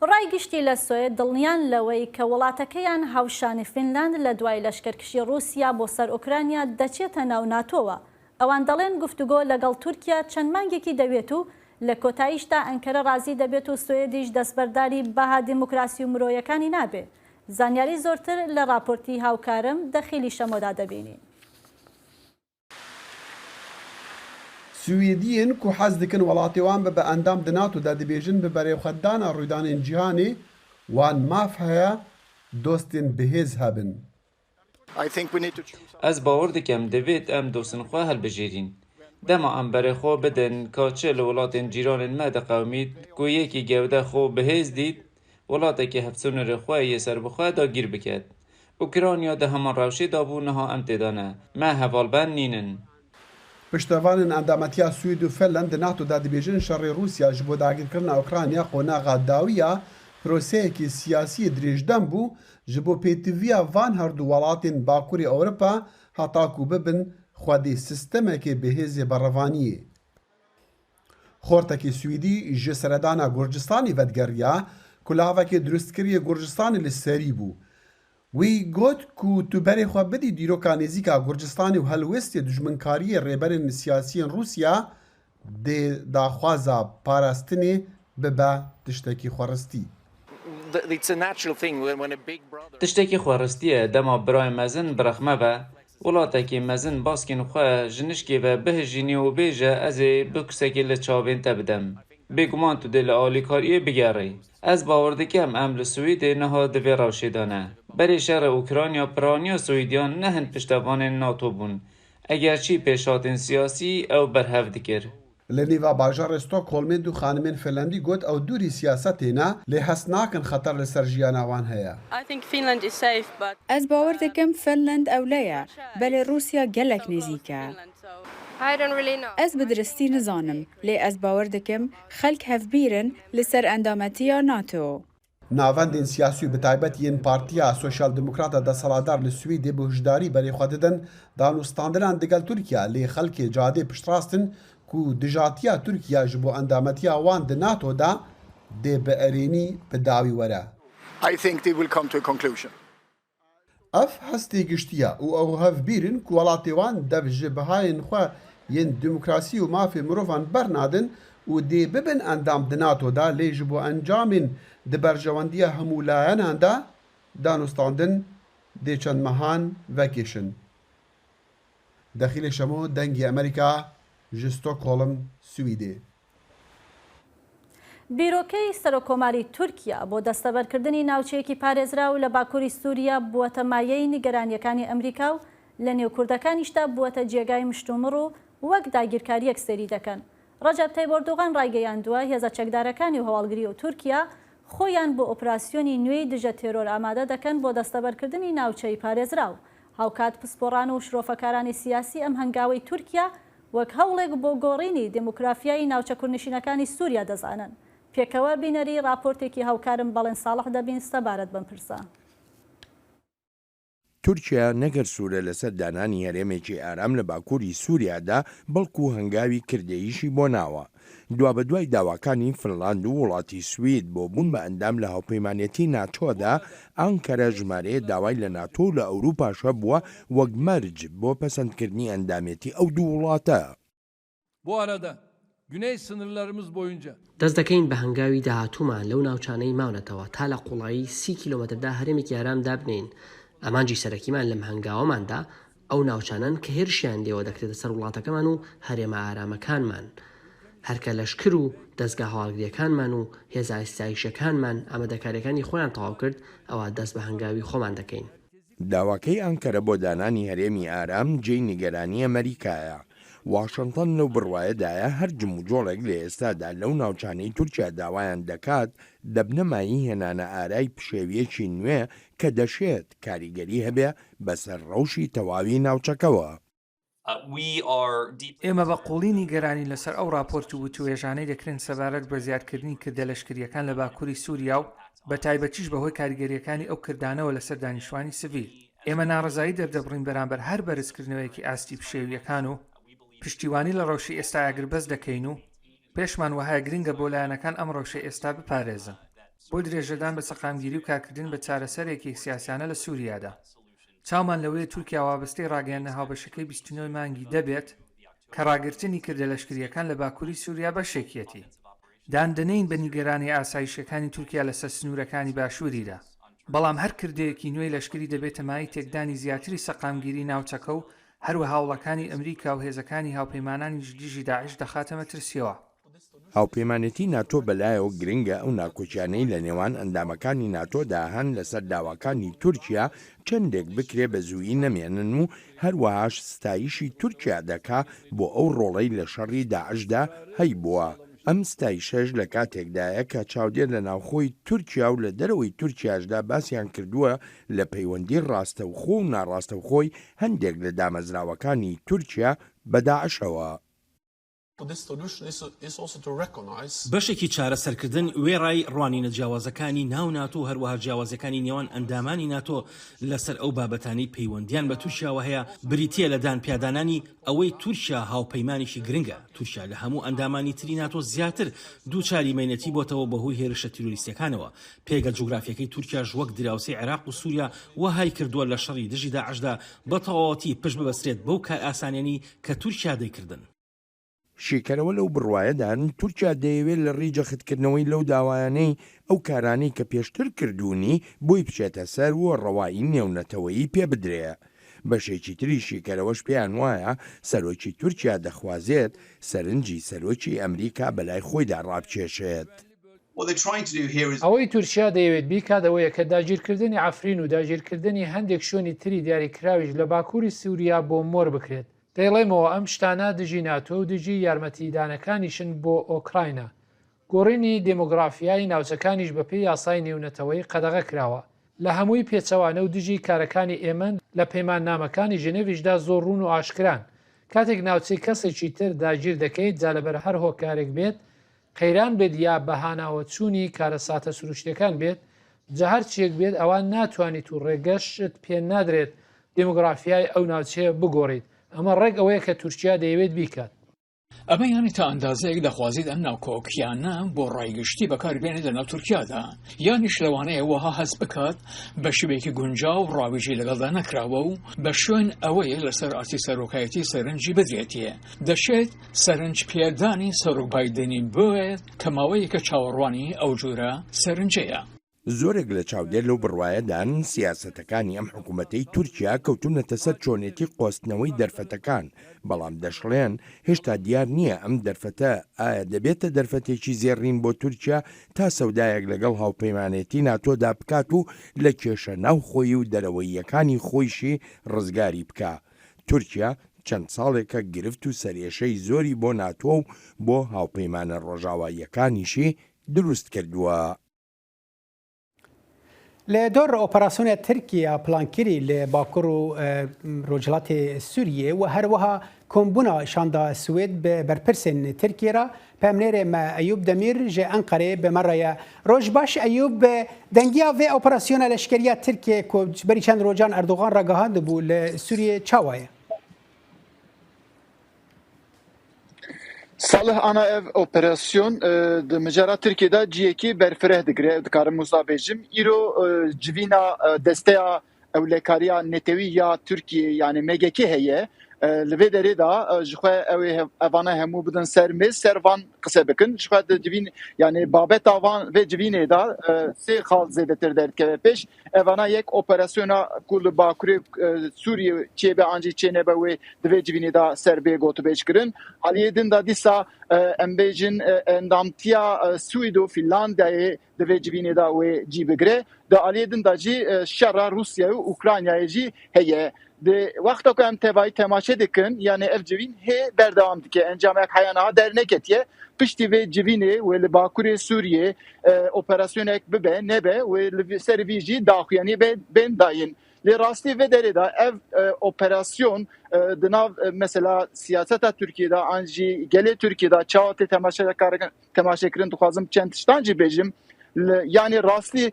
ڕای گشتی لە سوێد دڵنیان لەوەی کە وڵاتەکەیان هاوشانی فینلاند لە دوای لەشکرکشی ڕووسیا بۆ سەر ئۆکرانیا دەچێتە ناو ناتۆوە. ئەوان دەڵێن گفتوگۆ لەگەڵ تورکیا چەند مانگێکی دەوێت و لە کۆتاییشدا ئەنکەرە ڕازی دەبێت و سوێدیش دەستبەرداری بەها دیموکراسی و مرۆیەکانی نابێ. زانیاری زۆرتر لە ڕاپۆرتی هاوکارم دەخیلی شەمۆدا دەبینین. Swêdiyên ku hez dikin welatê wan bibe endam di NATO de dibêjin bi berêxwedana rûdanên cîhanê wan maf heye dostên bihêz hebin. Ez bawer dikim divêt em dostên xwe hilbijêrîn. Dema em berê xwe bidin ka çi li welatên cîranên me diqewimît ku yekî gewde xwe bihêz dît. Welatekî hevsînorê xwe yê serbixwe dagîr biket. Ukrayna di heman rewşê de bû niha em tê de ne. Me hevalbend nînin. Piştevanên endametiya Swêd û Finland di NATO de dibêjin şerê Rûsya ji bo dagirkirina Ukrayna qonaxa dawî ya proseyekî siyasî yê dirêjdem bû ji bo pêtiviya van herdu welatên bakurê Ewropa heta ku bibin xwedî sistemekê bihêzê berevaniyê. Xortekî Swêdî ji seredana Gurcistanê vedigeriya ku lavekê dirustkiriyê Gurcistanê li serî bû. Wî got ku tu berê xwe bidî dîroka nêzîka Gurcistanê û helwestê dijminkariyê rêberên siyasiyên Rûsya dê daxwaza parastinê bibe tiştekî xweristî. Tiştekî xweristî ye dema birayê mezin bi rexme be, welatekî mezin baskên xwe ji nişkê ve bihijînî û bêje ez ê biksekê li çavên te bidem. Bêguman tu dê li alîkariyê bigerî. Ez bawer dikim em li Swêdê niha di vê rewşê de ne. Berê şerê Ukrayna piraniya Swêdiyan ne hin piştevanên NATO bûn. Egerçî pêşhatên siyasî ew berhev dikir. Li nêva bajarê Stockholmê du xanimên Finlandî got ew dûrî siyasetê ne lê hest nakin xeter li ser jiyana wan heye. Ez bawer dikim Finland ewle ye, belê Rûsya gelek nêzîk e. Ez bi diristî nizanim, lê ez bawer dikim xelk hevbîr in li ser endametiya NATO. Navendên siyasî û bi taybet yên Partiya Sosyal Demokrata Desthilatdar li Swêdê bi hişdarî berê xwe didin danûstandinan digel Tirkiye lê xelkê cadê piştrast in ku dijatiya Tirkiye ji bo endametiya wan di NATO de dê bi erênî bi dawî were. Ev hestê giştî ye û ew hevbîr in ku welatê wan dev ji bihayên xwe yên demokrasî û mafê mirovan bernadin û dê bibin endam di NATO de lê ji bo encamên di berjewendiya hemû layenan de danûstandin dê çend mehan vekêşin. Dexîlê Şemo, Dengê Amerîka ji Stockholm, Swîdê. بیرۆکەی سەرۆککۆماری تورکیا بۆ دەستەبەرکردنی ناوچەیەکی پارێزراو لە باکووری سووریا بووەتە مایەی نیگەرانییەکانی ئەمریکا و لە نێو کوردەکانیشدا بووەتە جێگای مشتومڕ و وەک داگیرکارییەک سەیری دەکەن. ڕەجەب تەیب ئۆردوغان ڕایگەیاندووە، هێزە چەکدارەکانی و هەواڵگریی تورکیا خۆیان بۆ ئۆپراسیۆنی نوێی دژە تێرۆر ئامادە دەکەن بۆ دەستەبەرکردنی ناوچەی پارێزراو. هاوکات پسپۆڕان و شرۆفەکارانی سیاسی ئەم هەنگاوەی تورکیا وەک هەوڵێک بۆ گۆڕینی دیموگرافیای ناوچە کوردنشینەکانی سووریا دەزانن. پێکەوە بینەری ڕاپۆرتێکی هاوکارم بەڵێن ساڵح دەبین سەبارەت بەم پرسە. تورکیا نەک هەر سوورە لەسەر دانانی هەرێمێکی ئارام لە باکووری سووریادا، بەڵکو هەنگاوی کردەییشی بۆ ناوە. دوابەدوای داواکانی فنلاند و وڵاتی سوید بۆ بوون بە ئەندام لە هاوپەیمانێتی ناتۆدا، ئانکەرە ژمارەیە داوای لە ناتۆ و لە ئەوروپاش هەبووە وەک مەرج بۆ پەسەندکردنی ئەندامێتی ئەو دوو وڵاتە. Bu arada güney sınırlarımız boyunca. دەست دەکەین بە هەنگاوی داهاتوومان لەو ناوچانەی ماونەتەوە تا لە قوڵایی سی کیلۆمەتردا هەرێمێکی ئارام دابنێین، ئامانجی سەرەکیمان لەم هەنگاوەماندا ئەو ناوچانەن کە هێرشیان لێوە دەکرێتە سەر وڵاتەکەمان و هەرێمە ئارامەکانمان. هەر کە لەشکر و دەزگا هەواڵگرییەکانمان و هێزە ئاسایشییەکانمان ئامادەکارییەکانی خۆیان تەواو کرد، ئەوا دەست بە هەنگاوی خۆمان دەکەین. داواکەی ئانکەرە بۆ دانانی هەرێمی ئارام جێی نیگەرانی ئەمەریکایە. واشنتن لەو بڕوایەدایە هەر جموجۆڵێک لە ئێستادا لەو ناوچانەی تورکیا داوایان دەکات دەبنە مایەی هێنانە ئارای پشێوییەکی نوێ کە دەشێت کاریگەری هەبێ بەسەر ڕەوشی تەواوی ناوچەکەوە. ئێمە بە قووڵی نیگەرانین لەسەر ئەو ڕاپۆرت و وتووێژانەی دەکرێن سەبارەت بە زیادکردنی کردە لەشکرییەکان لە باکووری سووریا و بە تایبەتیش بەهۆی کاریگەرییەکانی ئەو کردانەوە لەسەر دانیشتوانی سڤیل. ئێمە ناڕەزایی دەردەبڕین بەرامبەر هەر بەرزکردنەوەیەکی ئاستی پشێوییەکان و پشتیوانی لە ڕەوشی ئێستای ئاگربەست دەکەین و پێشمان وەهایە گرنگە بۆ لایەنەکان ئەم ڕەوشەی ئێستا بپارێزن بۆ درێژەدان بە سەقامگیری و کارکردن بە چارەسەرێکی سیاسیانە لە سووریادا. چاومان لەوەیە تورکیا وابەستەی ڕاگەیاندنە هاوبەشەکەی 29 ی مانگی دە بێت کە ڕاگرتنی کردە لەشکرییەکان لە باکووری سووریا بەشێکیەتی. دان دەنێین بە نیگەرانییە ئاسایشییەکانی تورکیا لەسەر سنوورەکانی باشووریدا، بەڵام هەر کردەیەکی نوێی لەشکری دەبێتە مایەی تێکدانی زیاتری سەقامگیری ناوچەکە و هەروەها هەوڵەکانی ئەمریکا و هێزەکانی هاوپەیمانانیش دژی داعش دەخاتە مەترسییەوە. هاوپەیمانێتی ناتۆ بەلایەوە گرنگە ئەو ناکۆکیانەی لە نێوان ئەندامەکانی ناتۆدا هەن لەسەر داواکانی تورکیا چەندێک بکرێ بە زوویی نەمێنن و هەروەهاش ستایشی تورکیا دەکا بۆ ئەو ڕۆڵەی لە شەڕی داعشدا هەیبووە. ئەم ستایشەش لە کاتێکدایە کە چاودێر لە ناوخۆی تورکیا و لە دەرەوەی تورکیاشدا باسیان کردووە لە پەیوەندی ڕاستەوخۆ و ناڕاستەوخۆی هەندێک لە دامەزراوەکانی تورکیا بە داعشەوە. بەشێکی چارەسەرکردن وێڕای ڕوانینە جیاوازەکانی ناو ناتۆ و هەروەها جیاوازیەکانی نێوان ئەندامانی ناتۆ لەسەر ئەو بابەتانەی پەیوەندیان بە تورکیاوە هەیە بریتیە لە دانپیادانانی ئەوەی تورکیا هاوپەیمانێکی گرنگە، تورکیا لە هەموو ئەندامانی تری ناتۆ زیاتر دووچاری مەینەتی بۆتەوە بەهۆی هێرشە تیرۆریستیەکانەوە، پێگە جوگرافیەکەی تورکیاش وەک دراوسێی عێراق و سوریا وەهای کردووە لە شەڕی دژی داعشدا بە تەواوەتی پشت ببەسترێت بەو کارئاسانیانەی کە تورکیا دەیکردن. شیکەرەوە لەو بڕوایەدان تورکیا دەیەوێت لە ڕێی جەختکردنەوەی لەو داوایانەی ئەو کارانەی کە پێشتر کردوونی بۆی بچێتە سەر و ڕەوایی نێونەتەوەیی پێ بدرێ. بەشێکی تری شیکەرەوەش پێیان وایە سەرۆکی تورکیا دەخوازێت سەرنجی سەرۆکی ئەمریکا بەلای خۆیدا ڕابکێشێت. ئەوەی تورکیا دەیەوێت بیکات ئەوەیە کە داگیرکردنی عەفرین و داگیرکردنی هەندێک شوێنی تری دیاریکراویش لە باکووری سوریا بۆ مۆر بکرێت. دەیڵێمەوە ئەم شتانە دژی ناتۆ و دژی یارمەتیدانەکانیشن بۆ ئۆکراینا. گۆڕینی دێمۆگرافیای ناوچەکانیش بەپێی یاسای نێونەتەوەیی قەدەغە کراوە. لە هەمووی پێچەوانە و دژی کارەکانی ئێمەن، لە پەیماننامەکانی ژنێڤیشدا زۆر ڕوون و ئاشکران. کاتێک ناوچەی کەسێکی تر داگیر دەکەیت جا لەبەر هەر هۆکارێک بێت، قەیران بێت یا بەهاناوەچوونی کارەساتە سروشتیەکان بێت، جا هەر چیەک بێت ئەوا ناتوانیت و ڕێگەشت پێ نادرێت دیمۆگرافیای ئەو ناوچەیە بگۆڕیت، ئەمە ڕێک ئەوەیە کە تورکیا دەیەوێت بیکات. ئەمە یانی تا ئەندازەیەک دەخوازیت ئەم ناکۆکیانە بۆ ڕای گشتی بەکار بێنێت لەناو تورکیادا، یانیش لەوانەیە وەها هەست بکات بە شێوەیەکی گونجاو ڕاوێژی لەگەڵدا نەکراوە و بە شوێن ئەوەیە لەسەر ئاستی سەرۆکایەتی سەرنجی بدرێتێ. دەشێت سەرنج پێدانی سەرۆک بایدنی بوێت کە ماوەیەکە چاوەڕوانی ئەو جورە سەرنجەیە. زۆرێک لە چاودێر لەو بڕوایەدان سیاسەتەکانی ئەم حکومەتەی تورکیا کەوتونەتە سەر چۆنێتی قۆستنەوەی دەرفەتەکان، بەڵام دەشڵێن هێشتا دیار نییە ئەم دەرفەتە ئایا دەبێتە دەرفەتێکی زێڕین بۆ تورکیا تا سەودایەک لەگەڵ هاوپەیمانێتی ناتۆدا بکات و لە کێشە ناوخۆیی و دەرەوەییەکانی خۆیشی ڕزگاری بکا. تورکیا چەند ساڵێکە گرفت و سەرئێشەی زۆری بۆ ناتۆ و بۆ هاوپەیمانە ڕۆژاواییەکانیشی دروست کردووە. لە دۆر ئۆپەراسیۆنە ترکیە پلانکری لە باکور و ڕۆژهەڵاتی سوریە و هەروەها کۆمبونا شاندا سوید بە بەرپرسên ترکیە را پەمنێرێ me ئەیوب دەمیر ji ئەنقەرê bi me re ye. Roj baş Eyûb, dengiya vê operasyona leşkeriya Tirkiyê ku berî çend rojan Erdogan ragihandibû li Sûriyê çawa ye? Salih ana ev operasyon di mijara Tirkiyê de ciyekî berfireh digire dikarim wisa bêjim. Îro civîna desteya Ewlekariya Netewî ya Tirkiyê yanî MGK heye. Li vê derê de ji xwe ew ê evane hemû bidin ser mêz, ser van qise bikin. Ji xwe di civîn yanî babeta van vê civînê de sê xal zêdetir derdikeve pêş. Evana yek operasyona ku li bakurê Sûriyê çêbe an jî çênebe wê di vê civînê de ser bê gotûbêjkirin. Aliyê din de dîsa em bêjin endamtiya Swîd û Fînlandiyayê di vê civînê de wê cî bigire. Di aliyê din de jî şera Rûsyayê û Ukraynayê jî heye. Di wexta ku em tevayî temaşe dikin yanê ev civîn hê berdewam dike. Encamek heya niha derneketiye. Piştî vê civînê wê li bakurê Sûriyê operasyonek bibe nebe wê li ser vî jî daxuyanî bên dayîn. Lê rastî vê derê de ev operasyon di nav mesela siyaseta Tirkiyê de an jî gelê Tirkiyê de çawa tê temaşekirin dixwazim çend tiştan jî bêjim. Yanî rastî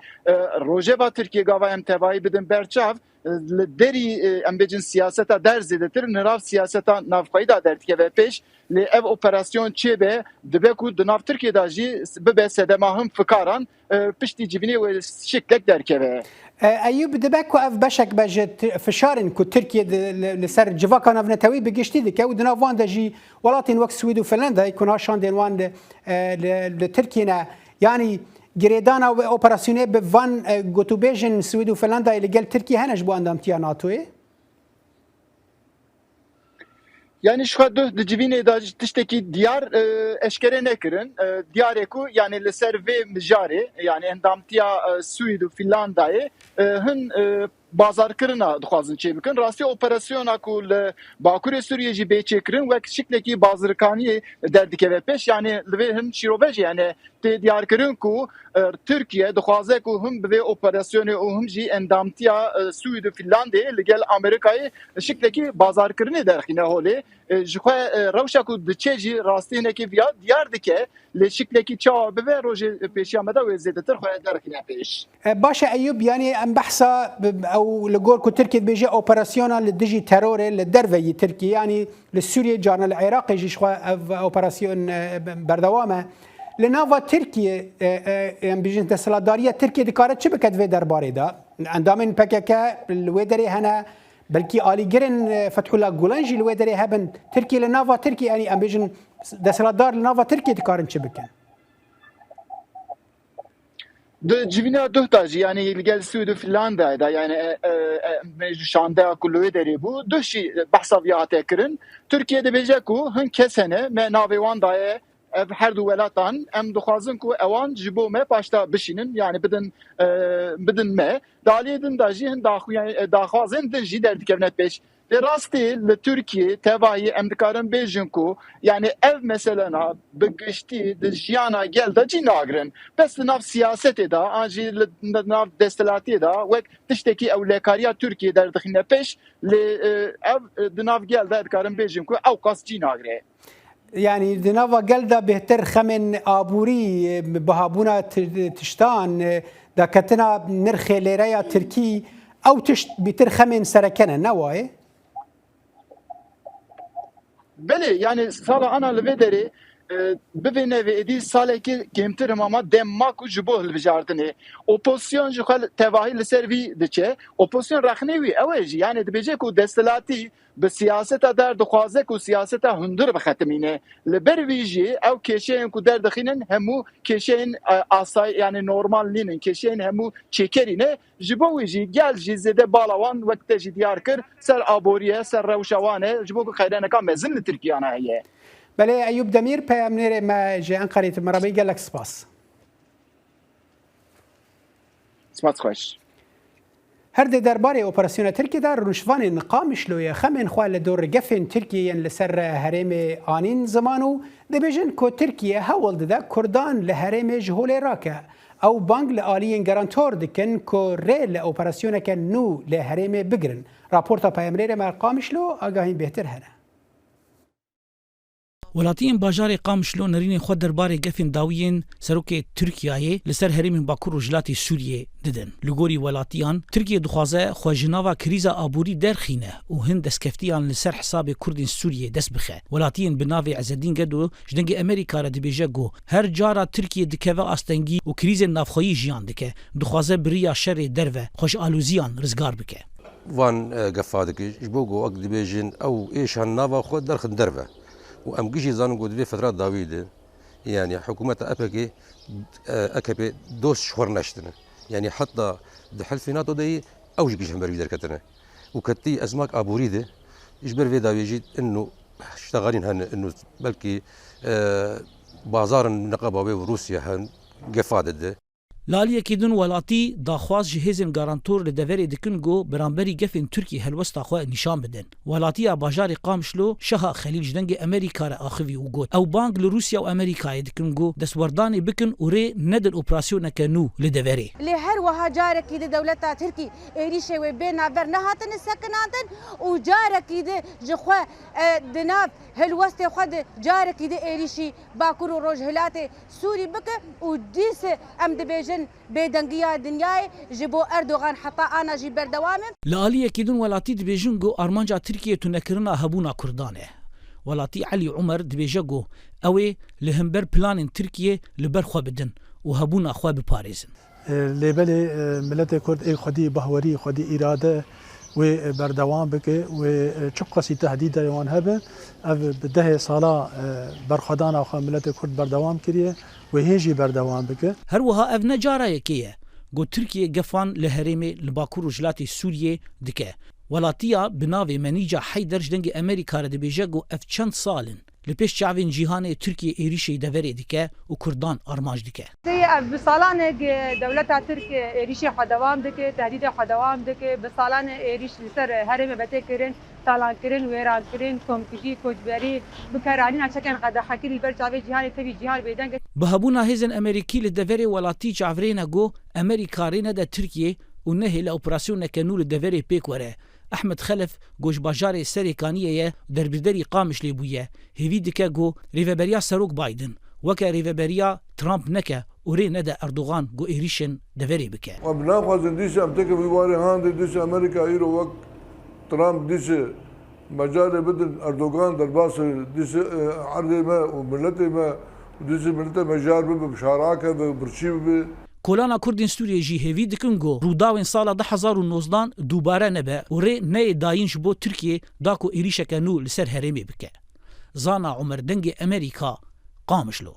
rojeva Tirkiyê gava em tevayî bidin ber çav li derî em bêjin siyaseta der zêdetir nirav siyaseta navxweyî de derdikeve pêş. Lê ev operasyon çêbe dibe ku di nav Tirkiyê de jî bibe sedema hin fikaran Piştî civînê wê şiklek derkeve. Eyûb dibe ku ev beşek be ji fişarên ku Tirkiye li ser civaka navnetewî bi giştî dike û di nav wan de jî welatên wek Swêd û Finlandayê ku niha şandên wan li Tirkiyê ne. Yanî girêdana wê operasyonê bi van gotûbêjên Swêd û Finlandayê li gel Tirkiyê hene ji bo endamtiya NATOyê? Yanî ji xwe duh di civînê de tiştekî diyar eşkere nekirin. Diyar e ku yanî li ser vê mijarê yanî endamtiya Swîd û Fînlandayê hin Bazarkirina dixwazin çêbikin. Rastî operasyona ku li Bakurê Sûriyê jî bê çêkirin wek şiklekî bazirkaniyê derdikeve pêş. Yanî li vê hin şîrove jî hene. Tê diyarkirin ku Tirkiye dixwaze ku him bi vê operasyonê û him jî endamtiya Swîd û Fînlandê li gel Amerîkayê şiklekî bazarkirinê derxîne holê. Ji xwe rewşa ku diçe jî rastî hinekî viya diyar dike lê şiklekî çawa bibe rojê pêşiya me de wê zêdetir xwe derxîne pêş. Baş e Eyûb yanî em behsa ew li gor ku Tirkiye dibêje operasyona li dijî terorê li derveyî Tirkiye yanî li Sûriyê carna li Iraqê jî ji xwe ev operasyon berdewam e. Li nava Tirkiye em bijin desthilatdariya Tirkiye dikare çi bike di vê derbarê de? Endamên pkk li wê derê hene belkî alîgirên Fethullah Gulen jî li wê derê hebin. Tirkiye li nava Tirkiye yanî em bêjin desthilatdar li nava Tirkiye dikarin çi bikin? Di civîna duh de jî yanî li gel Swêd û Fînlandayê de yanî ji şandeya ku li wê derê bû duh jî behsa vî hate kirin. Tirkiye dibêje ku hin kes hene me navê wan daye ev her du welatan em dixwazin ku ewan ji bo me paşta bişînin yanî bidin bidin me. Di aliyê din de jî hin daxwazên din jî derdikevine pêş. Lê rastî li Tirkiyê tevahî em dikarin bêjin ku yanî ev meselena bi giştî di jiyana gel de cî nagirin. Bes di nav siyasetê de an jî li nav desthilatiyê de wek tiştekî ewlekariya Tirkiyê derdixîne pêş lê ev di nav gel de dikarin bêjin ku ewqas cî nagire. Yanî di nava gel de bêhtir xemên aborî, bihabûna tiştan, daketina nirxê lêreya tirkî ew tişt bêtir xemên sereke ne, ne wayê? Belê, yanî sala ana li vê derê bivê nevê êdî salekê kêmtir hima ma dem ma ku ji bo hilbijartinê. Opozisyon ji xwe tevahî li ser vî diçe. Opozisyon rexnê wî ew e jî yanî dibêje ku desthilatî Bi siyaseta der dixwaze ku siyaseta hundir bixetimîne. Li ber vî jî ew kêşeyên ku derdixînin hemû kêşeyên asayî yanî normal nînin, kêşeyên hemû çêkerî ne. Ji bo wî jî gel jî zêde bala wan wek te jî diyar kir ser aborî ye, ser rewşa wan e ji bo ku qeyraneka mezin li Tirkiyana heye. Belê Eyûb Demîr peyamnêrê me ji Enqereyê tu me re bî gelek spas. Spas xweş. Her di derbarê operasyona Tirkiyê de rûniştvanên Qamişloyê xemên xwe li dor gefên Tirkiyê yên li ser herêmê anîn ziman û dibêjin ku Tirkiye hewl dide Kurdan li herêmê ji holê rake. Ew bang li aliyên garantor dikin ku rê li operasyoneke nû li herêmê bigirin. Raporta peyamnêrê me Qamişlo agahîn bêhtir hene. Welatiyên bajarê Qamişlo nêrînên xwe derbarê gefên dawî yên Serokê Tirkiyeyê li ser herêmên Bakur Rojhilatê Sûriyê didin. Li gorî welatiyan, Tirkiye dixwaze xwe ji nava krîza aborî derxîne û hin destkeftiyan li ser hesabê Kurdên Sûriyê dest bixe. Welatiyên bi navê Ezedîn Gedo ji Dengê Amerîka re dibêje ku her cara Tirkiye dikeve astengî û krîzên navxweyî jiyan dike, dixwaze bi riya şerê derve xwe ji aloziyan rizgar bike. Van gefa dike ji bo ku wek dibêjin ew êşan nava xwe derxin derve û em gişî zanin ku di vê fetra dawî de yanî hikûmeta EPK'ê AKP'ê dost ji xwe re neştine. Yanî heta di hilfê NATO de yî ew jî giş hember wî derketine û ketî ezmak aborî de ji ber vê dawiyê jî ino ştegalîn hene ino belkî bazarin neqeba wê û Rûsya hen gefa dide. Li aliyekî din welatî daxwaz ji hêzên garantor li deverê dikin ku beramberî gefên Tirkiyê helwesta xwe nîşan bidin. Welatiya bajarê Qamişlo Şeha Xelîl ji dengê Amerîka re axivî û got, Ew bang li Rûsya û Amerîkayê dikin ku destwerdanê bikin û rê nedin operasyoneke nû li deverê. Lê her wiha carekî di dewleta Tirkî êrîşê wê bê navber nehatine sekinandin û carekî di ji xwe di nav hilwestê xwe di carekî di êrîşî Bakur û Rojhilatê Sûrî bike û dîs em dibêjin bêdengiya dinyayê ji bo Erdogan heta ana jî berdewam e. Li aliyekî din welatî dibêjin ku armanca Tirkiyê tunekirina hebûna Kurdan e. Welatî Elî Umer dibêje ku ew ê li himber planên Tirkiyê li ber xwe bidin û hebûna xwe biparêzin. Lê belê miletê Kurd ê xwedî bahwerî, xwedî îrade wê berdewam bike, wê çi qasî tehdîdayê wan hebe, ev bi dehê sala berxwedana xwe miletê Kurd berdewam kiriye, wê hê jî berdewam bike. Her wiha ev ne cara yekê ye ku Tirkiye gefan li herêmê li Bakur Rojhilatê Sûriyê dike. Welatiya bi navê Menîca Heyder ji Dengê Amerîka re dibêje ku ev çend sal in. Li pêş çavên cîhanê Tirkiye êrîşê deverê dike û Kurdan armanc dike. Ev bi salan e dewleta Tirk êrîşê xwe dewam dike, tehdîdê xwe dewam dike. Bi salan e êrîş li ser herêmê ve tê kirin, talankirin, wêrankirin, komkujî, koçberî, bikaranîna çekên qedexekirî li ber çavê cîhanê tevî cîhan bêdeng e. Bi hebûna hêzên Amerîkî li deverê welatî çavrê ne ku Amerîka rê nede Tirkiyê û nehêle operasyoneke nû li deverê pêk were. Ehmed Xelef ku ji bajarê Serê Kaniyê ye û derbiderî Qamişlê bûye, hêvî dike ku rêveberiya Serok Biden weke rêveberiya Trump neke û rê nede Erdogan ku êrîşên deverê bike. Em naxwazin dîsa em têkevin vî warê handê, dîsa Amerîka îro wek Trump dîsa Mecalê bidin Erdogan derbasê dîsê erdê me û miletê me û dîsê miletê me jar bibe, bi şara keve û birçî bibe. Kolana Kurdên Sûriyê jî hêvî dikin ku rûdawên sala 2019 dubare nebe û rê neyê dayîn ji bo Tirkiyê da ku êrîşeke nû li ser herêmê bike. Zana Omer Dengê Amerîka, Qamişlo.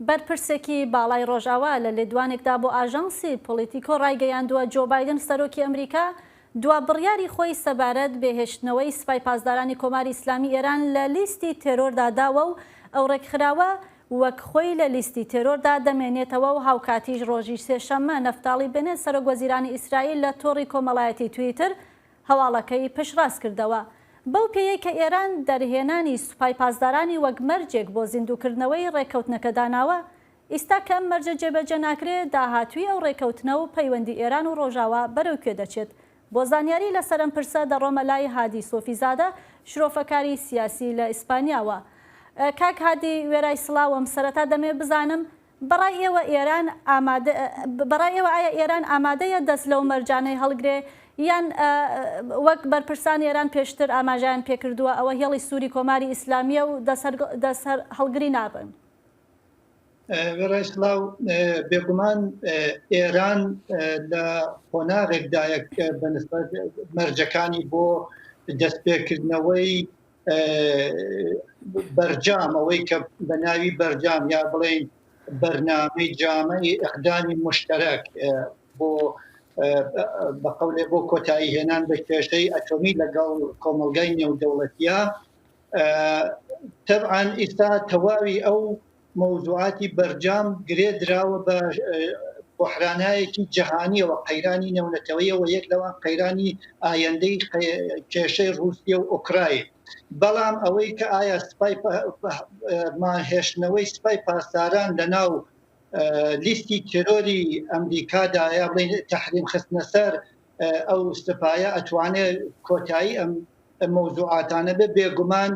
بەرپرسێکی باڵای ڕۆژئاوا لە لێدوانێکدا بۆ ئاژانسی پۆڵیتیکۆ ڕایگەیاندووە، جۆ بایدن سەرۆکی ئەمریکا دوا بڕیاری خۆی سەبارەت بێ هێشتنەوەی سپای پاسدارانی کۆماری ئیسلامی ئێران لە لیستی تێرۆردا داوە و ئەو ڕێکخراوە وەک خۆی لە لیستی تێرۆردا دەمێنێتەوە و هاوکاتیش ڕۆژی سێشەممە نەفتاڵی بێنێت سەرۆک وەزیرانی ئیسرائیل لە تۆڕی کۆمەڵایەتی تویتر هەواڵەکەی پشتڕاست کردەوە. بەو پێیەی کە ئێران دەرهێنانی سوپای پاسدارانی وەک مەرجێک بۆ زیندووکردنەوەی ڕێککەوتنەکە داناوە، ئیستا کە ئەم مەرجە جێبەجێ ناکرێ، داهاتووی ئەو ڕێککەوتنە و پەیوەندی ئێران و ڕۆژاوا بەرەو کوێ دەچێت؟ بۆ زانیاری لەسەر ئەم پرسە دەڕۆمە لای هادی سۆفیزادە، شرۆفەکاری سیاسی لە ئیسپانیاوە. کاک هادی وێرای سڵاوم، سەرەتا دەمەوێ بزانم بەڕای ئێوە ئێران ئامادە بەڕای ئێوە ئایا ئێران ئامادەیە دەست لەو مەرجانەی هەڵگرێ یان وەک بەرپرسانی ئێران پێشتر ئاماژەیان پێکردووە ئەوە هێڵی سووری کۆماری ئیسلامییە و دەست هەڵگری نابن؟ وێڕای سڵاو، بێگومان ئێران لە قۆناغێکدایە کە بە نسبەت مەرجەکانی بۆ دەستپێکردنەوەی بەرجام ئەوەی کە بە ناوی بەرجام یا بڵێین بەرنامەی جامەی ئەقدامی مشتەرەک بۆ بە قەولێ بۆ کۆتایی هێنان بە کێشەی ئەتۆمی لەگەڵ کۆمەڵگای نێودەوڵەتیە تەبعەن ئیستا تەواوی ئەو مەوزوعاتی بەرجام گرێ دراوە بە بحرانایەکی جەهانیەوە قەیرانی نێونەتەوەیەوە یەک لەوان قەیرانی ئایندەی کێشەی رووسیە و ئۆکراین بەڵام ئەوەی کە ئایا سپای ماهێشتنەوەی سپای پاسداران لە ناو لیستی تێرۆری ئەمریکادا یا بڵێن تەحریم خستنە سەر ئەو سپایە ئەتوانێت کۆتایی ئەم مەوزوعاتانە بێ بێگومان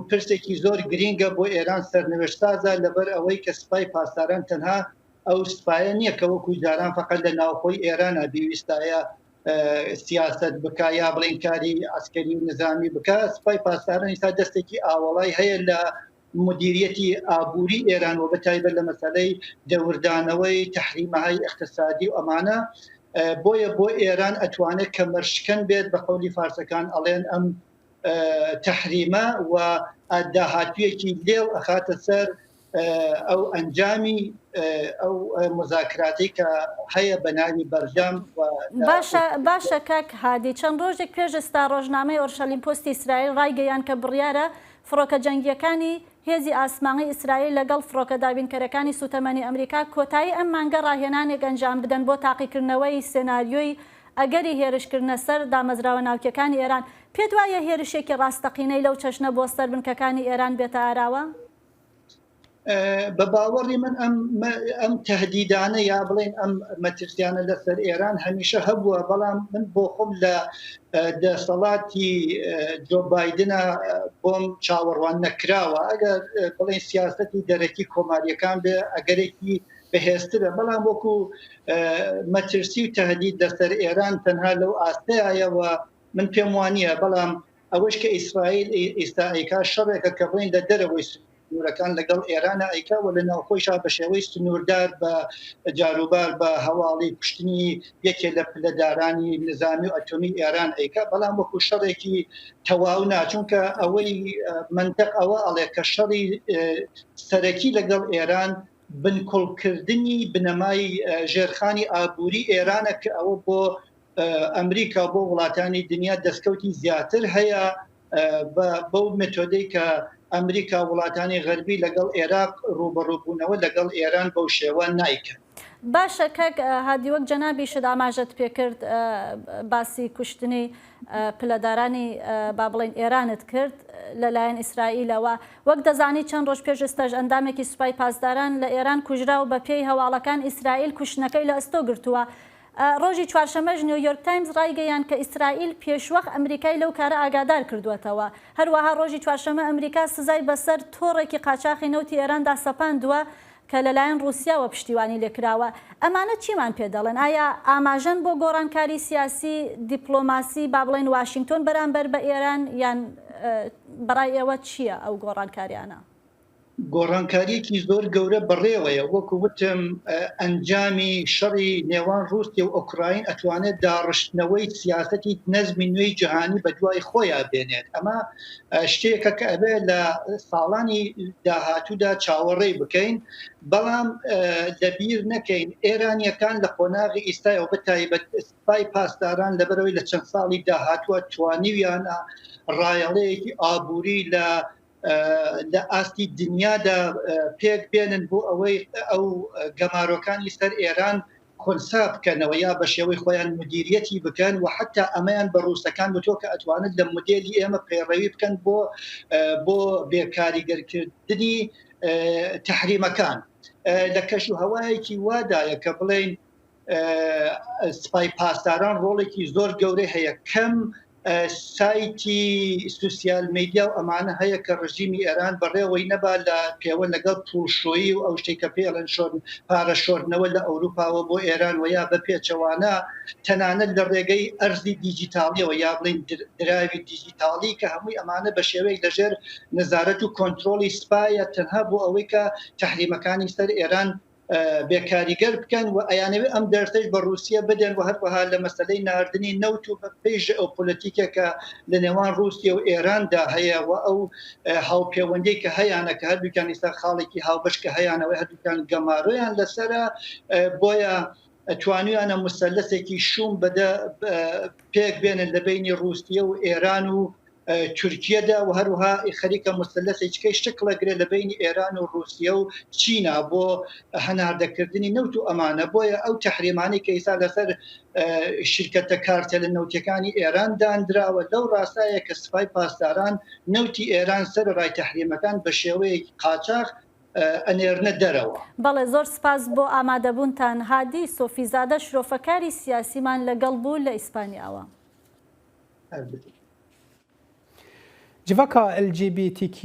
پرسێکی زۆر گرینگە بۆ ئێران سەرنوێشتسازە لەبەر ئەوەی کە سپای پاسداران تەنها ئەو سپایە نییە کە وەکو جاران فقط لە ناوخۆی ئێرانە بیویستایە سیاست بکا یا بڵین کاری عسکەری و نظامی بکا سپای پاسداران ئیستا دەستێکی ئاوەڵای هەیە لە مدیریەتی ئابووری ئێران و بەتایبەت لە مەسەلەی دەوردانەوەی تەحریمەهای ئیقتسادی و ئەمانە بۆیە بۆ ئێران ئەتوانێت کەمەرشکەن بێت بە قەولی فارسەکان ئەڵێن ئەم تەحریمە و داهاتوویەکی لێڵ ئەخاتە سەر ئەو ئەنجامی ئەو مزاکراتی کە هەیە بە ناوی بەرجام باشە باشە کاک هادی چەند ڕۆژێک پێش ئێستا ڕۆژنامەی ئۆرشەلیم پۆستی ئیسرائیل ڕایگەیاند کە بڕیارە فڕۆکە جەنگییەکانی هێزی ئاسمانی ئیسرائیل لەگەڵ فڕۆکە دابینکەرەکانی سووتەمەنی ئەمریکا کۆتایی ئەم مانگە ڕاهێنانێک ئەنجام بدەن بۆ تاقیکردنەوەی سێناریۆی ئەگەری هێرشکردنە سەر دامەزراوە ناوکییەکانی ئێران. پێت وایە هێرشێکی ڕاستەقینەی لەو چەشنە بۆ سەر بنکەکانی ئێران بێتە ئاراوە؟ بە باوەڕی من ئەم ئەم تهدیدانە یا بڵێن ئەم مەترسیانە لەسەر ئێران هەمیشە هەبووە بەڵام من بۆ خۆم لە دەسەڵاتی جۆ بایدنە بۆم چاوەڕوان نەکراوە ئەگەر بڵێن سیاستی دەرەکی کۆماریەکان بێ ئەگەرێکی بەهێزترە بەڵام وەکو مەترسی و تهدید لەسەر ئێران تەنها لەو ئاستەیەوە من پێم وانە بەڵام ئەوەش کە ئیسرائیل ئیستا ئەیکا شەڕێکە کە بڵێن لە دەرەوەی. سنوورەکان لەگەڵ ئێرانە ئەیکا و لە ناوخۆیشا بە شێوەی سنووردار بە جاروبار بە هەواڵی کوشتنی یەکێ لە پلەدارانی نزامی و ئەتۆمی ئێران ئەیکا، بەڵام وەکو شەڕێکی تەواو نا، چونکە ئەوەی مەنتق ئەوە ئەڵێ کە شەڕی سەرەکی لەگەڵ ئێران بنکوڵکردنی بنەمای ژێرخانی ئابووری ئێرانە کە ئەوە بۆ ئەمریکا بۆ وڵاتانی دنیا دەستکەوتی زیاتر هەیە بەو مێتۆدەی کە ئەمریکا وڵاتانی غەربی لەگەڵ ئێراق ڕووبەڕووبوونەوە لەگەڵ ئێران بەو شێوە نایکەن. باشە کاک هادی وەک جەنابیشت ئاماژەت پێکرد باسی کوشتنی پلەدارانی با بڵێین ئێرانت کرد لەلایەن ئیسرائیلەوە وەک دەزانی چەند ڕۆژ پێش ئێستاش ئەندامێکی سوپای پاسداران لە ئێران کوژرا و بەپێی هەواڵەکان ئیسرائیل کوشتنەکەی لە ئەستۆ گرتووە ڕۆژی چوارشەممەش نیویۆرک تایمز ڕایگەیاند کە ئیسرائیل پێشوەخت ئەمریکای لەو کارە ئاگادار کردووەتەوە. هەروەها ڕۆژی چوارشەممە ئەمریکا سزای بەسەر تۆڕێکی قاچاخی نەوتی ئێراندا سەپاندووە کە لەلایەن ڕووسیاوە پشتیوانی لێکراوە. ئەمانە چیمان پێ دەڵێن؟ ئایا ئاماژەن بۆ گۆڕانکاری سیاسی، دیپلۆماسی، با بڵێین واشینگتۆن بەرامبەر بە ئێران یان بەڕای ئێوە چییە ئەو گۆڕانکاریانە؟ گۆڕانکارییەکی زۆر گەورە بەڕێوەیە، وەکو وتم ئەنجامی شەڕی نێوان ڕووسیە و ئۆکراین ئەتوانێت داڕشتنەوەی سیاسەتی نەزمی نوێی جیهانی بەدوای خۆیا بێنێت، ئەمە شتێکە کە ئەبێت لە ساڵانی داهاتوودا چاوەڕێی بکەین، بەڵام لەبیر نەکەین ئێرانییەکان لە قۆناغی ئیستایەوە بە تایبەت سپای پاسداران لەبەرئەوەی لە چەند ساڵی داهاتووە توانیویانە ڕایەڵەیەکی ئابووری لە لە ئاستی دنیادا پێک بێنن بۆ ئەوەی ئەو گەمارۆکانی سەر ئێران خونسا بکەنەوە یا بە شێوەی خۆیان مدیریەتی بکەن و حتا ئەمەیان بە ڕووسەکان وتووە کە ئەتوانن لە مودێلی ئێمە پەیڕەوی بکەن بۆ بۆ بێکاریگەرکردنی تحریمەکان لە کەش و هەوایەکی وادایە کە بڵێین سپای پاسداران ڕۆڵێکی زۆر گەورەی هەیە کەم سایتی سوسیال میدیا و ئەمانە هەیە کە ڕژیمی ئێران بەڕێوەی نەبا لە پێوە لەگەڵ پوڵشۆیی و ئەو شتێک کە پێڵێن شۆرن پارە شۆردنەوە لە ئەوروپاوە بۆ ئێران و یا بە پێچەوانە تەنانەت لە ڕێگەی ئەرزی دیجیتاڵیەوە یا بڵین دراوی دیجیتاڵی کە هەمووی ئەمانە بە شێوەیەک لەژێر نەزارەت و کۆنترۆڵی سپایە تەنها بۆ ئەوەی کە تحریمەکانی سەر ئێران بێ کاریگەر بکەن و ئەیانەوێ ئەم دەرسەش بە ڕووسیە بدەن و هەروەها لە مەسەلەی ناردنی نەوت و بەپێی ژئۆپۆلەتیکێک کە لە نێوان ڕووسیە و ئێراندا هەیە و ئەو هاوپێوەندی کە هەیانە کە هەردووکیان ئیستا خاڵێکی هاوبەش کە هەیانەوەی هەردووکیان گەمارۆیان لەسەرە بۆیە توانیانە مسەلەسێکی شوم بەدە پێک بێنن لە بینی ڕووسیە و ئێران و تورکیەدا و هەروها خەریکە موسەلەسێکیکەی شکڵ ئەگرێت لە بەینی ئێران و ڕووسیە و چینا بۆ هەناردەکردنی نەوت و ئەمانە بۆیە ئەو تەحریمانەی کە ئیستا لەسەر شرکەتە کارتەلە نەوتیەکانی ئێران دانراوە لەو ڕاستایە کە سپای پاسداران نەوتی ئێران سەرەڕای تەحریمەکان بە شێوەیەکی قاچاخ ئەنێرنە دەرەوە. بەڵێ زۆر سپاس بۆ ئامادەبوونتان هادی سۆفیزادە شرۆفەکاری سیاسیمان لەگەڵ بوو لە ئیسپانیاوە. Civaka LGBTQ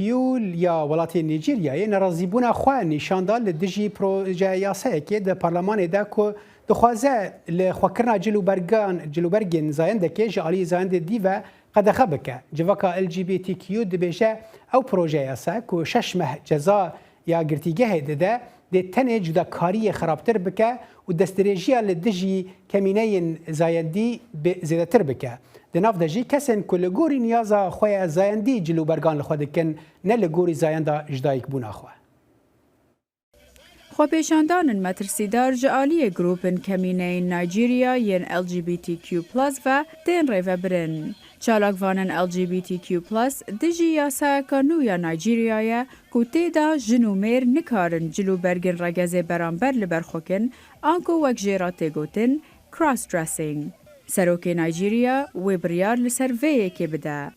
ya welatê Nîjeryayê nerazîbûna xwe nîşan da li dijî projeyasayekê di parlemanê de ku dixwaze li xwekirina cil û bergan cil û bergên zayendekê ji aliyê zayendê dî ve qedexe bike. Civaka LGBTQ dibêje ew projeyasa ku şeş meh ceza ya girtîgehê dide dê tenê cudakariyê xerabtir bike û destdirêjiya li dijî kemîneyên zayendî zêdetir bike. Di nav de jî kesên ku li gorî niyaza xwe ya zayendî cil û bergan li xwe dikin ne li gorî zayenda jidayikbûna xwe. Xwepêşandanin metirsîdar ji aliyê grûpên kemîneyên Naycîrya yên LGBTQ plus ve tên rêvebirin. Çalakvanên LGBTQ plus dijî yasayeka nû ya Naycîryayê ku tê de jin û mêr nikarin cil û bergên regezê beramber li ber xwe kin anku wek jê re tê gotin cross-dressing. Serokê Naycîrya wê biryar li ser vê yekê bide.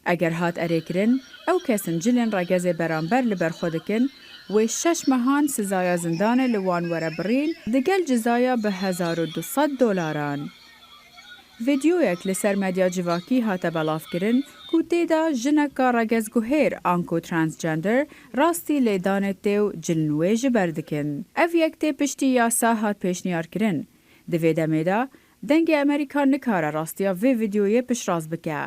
Eger hat erêkirin, ew kesin cilên regezê beramber li ber xwe dikin, wê şeş mehan sizaya zindanê li wan were birîn digel cizaya bi 1200 dolaran. Vîdyoyek li ser medya civakî hate belavkirin ku tê de jineka regezguhêr anku transgender rastî lêdanê tê û ciln wê ji ber dikin. Ev yek tê piştî yasa hat pêşniyarkirin. Di vê demê de Dengê Amerîka nikare rastiya vê vîdyoyê piştrast bike.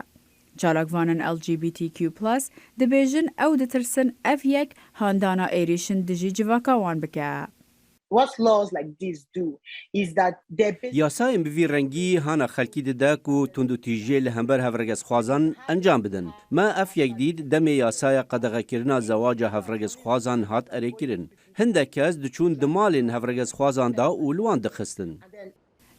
Çalakvanên LGBTQ plus dibêjin ew ditirsin ev yek handana êrîşin dijî civaka wan bike. Yasayên bi vî rengî hana xelkî dide ku tundûtîjiyê li hember hevregezxwazan encam bidin. Me ev yek dît demê yasaya qedexekirina zewaca hevregezxwazan hat erêkirin. Hindek kes diçûn di malên hevregezxwazan de û li wan dixistin.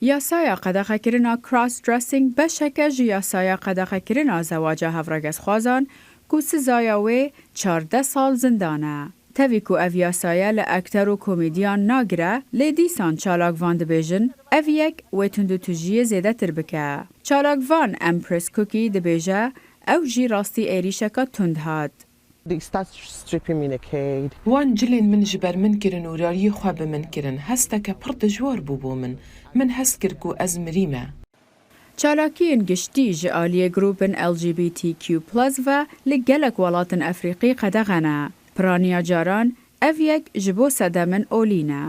Yasaya qedexekirina cross-dressing beşek e ji yasaya qedexekirina zewaca hevregezxwazan ku sizaya wê 14 sal zindan e. Tevî ku ev yasaye li akter û komedyan nagire, lê dîsan çalakvan dibêjin ev yek wê tundûtûjiyê zêdetir bike. Çalakvan Empress Cookie dibêje ew jî rastî êrîşeka tund hat. Wan cilên min ji ber min kirin û rariyê xwe bi min kirin. Hesteke pir dijwar bû bo min. Min hest kir ku ez mirî me. Çalakiyên giştî ji aliyê grûpên LGBTQ plus ve li gelek welatên Efrîqî qedexe ne. Piraniya caran ev yek ji bo sedemên olî ne.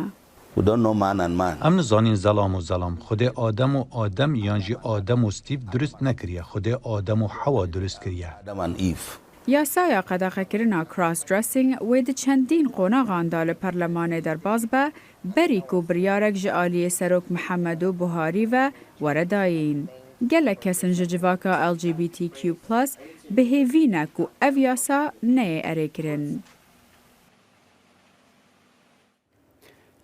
We don't know man and man. Em nizanîn zelam û zelam. Xwedê Adem û Adem yan jî Adem û Steve dirust nekiriye. Xwedê Adem û Hewa dirust kiriye. Adam and Eve. Yasaya qedexekirina cross-dressing wê di çendîn qonaxan de li perlemanê derbas be berî ku biryarek ji aliyê Serok Mihemedu Buharî ve were dayîn. Gelek kesin ji civaka LGBTQ plus bi hêvî ne ku ev yasa neyê erêkirin.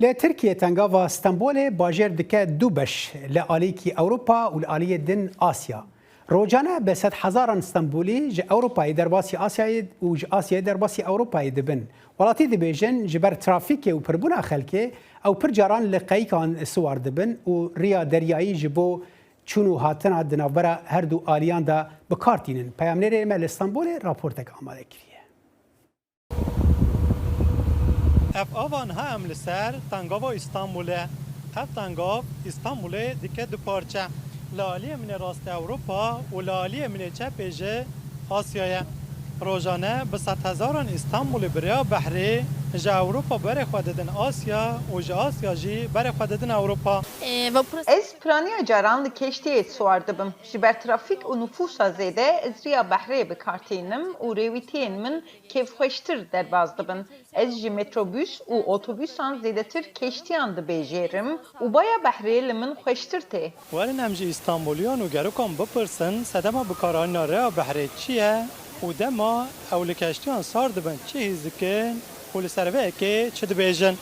Li Tirkiyê tengava Stenbolê bajêr dike du beş, li aliyekî Ewropa û li aliyê din Asya. Rojane bi sedhezaran Stenbolî ji Ewropayê derbasî Asyayê û ji Asyayê derbasî Ewropayê dibin. Welatî dibêjin ji ber trafîkê û pirbûna xelkê ew pir caran li qeyîkan siwar dibin û riya deryayî ji bo çûn û hatina di navbera her du aliyan de bi kar tînin. Peyamnêrê me li Stenbolê raportek amade kiriye. Ev ava niha em li ser Tengava Îstanbulê. Ev tengav Îstanbulê dike du parçe. Li aliyê min ê rastê Ewropa û li aliyê min ê çepê jî Asya ye. Rojane bi sedhezaran Îstanbulê bi rêya behrê ji Ewropa berê xwe didin Asya û ji Asya jî berê xwe didin Ewropa. Ez piraniya caran li keştiyê siwar dibim. Ji ber trafîk û nifûsa zêde ez riya behrê bi kar tînim û rêwîtiyên min kêfxweştir derbas dibin. Ez ji metrobûs û otobûsan zêdetir keştiyan dibêjêrim û baya behrê li min xweştir tê. Werin em ji Îstanbûliyan û gerokan bipirsin sedema bikaranîna rêya behrê çi ye û dema ew li keştiyan sar dibin çi hîs dikin û li ser vê yekê çi dibêjin.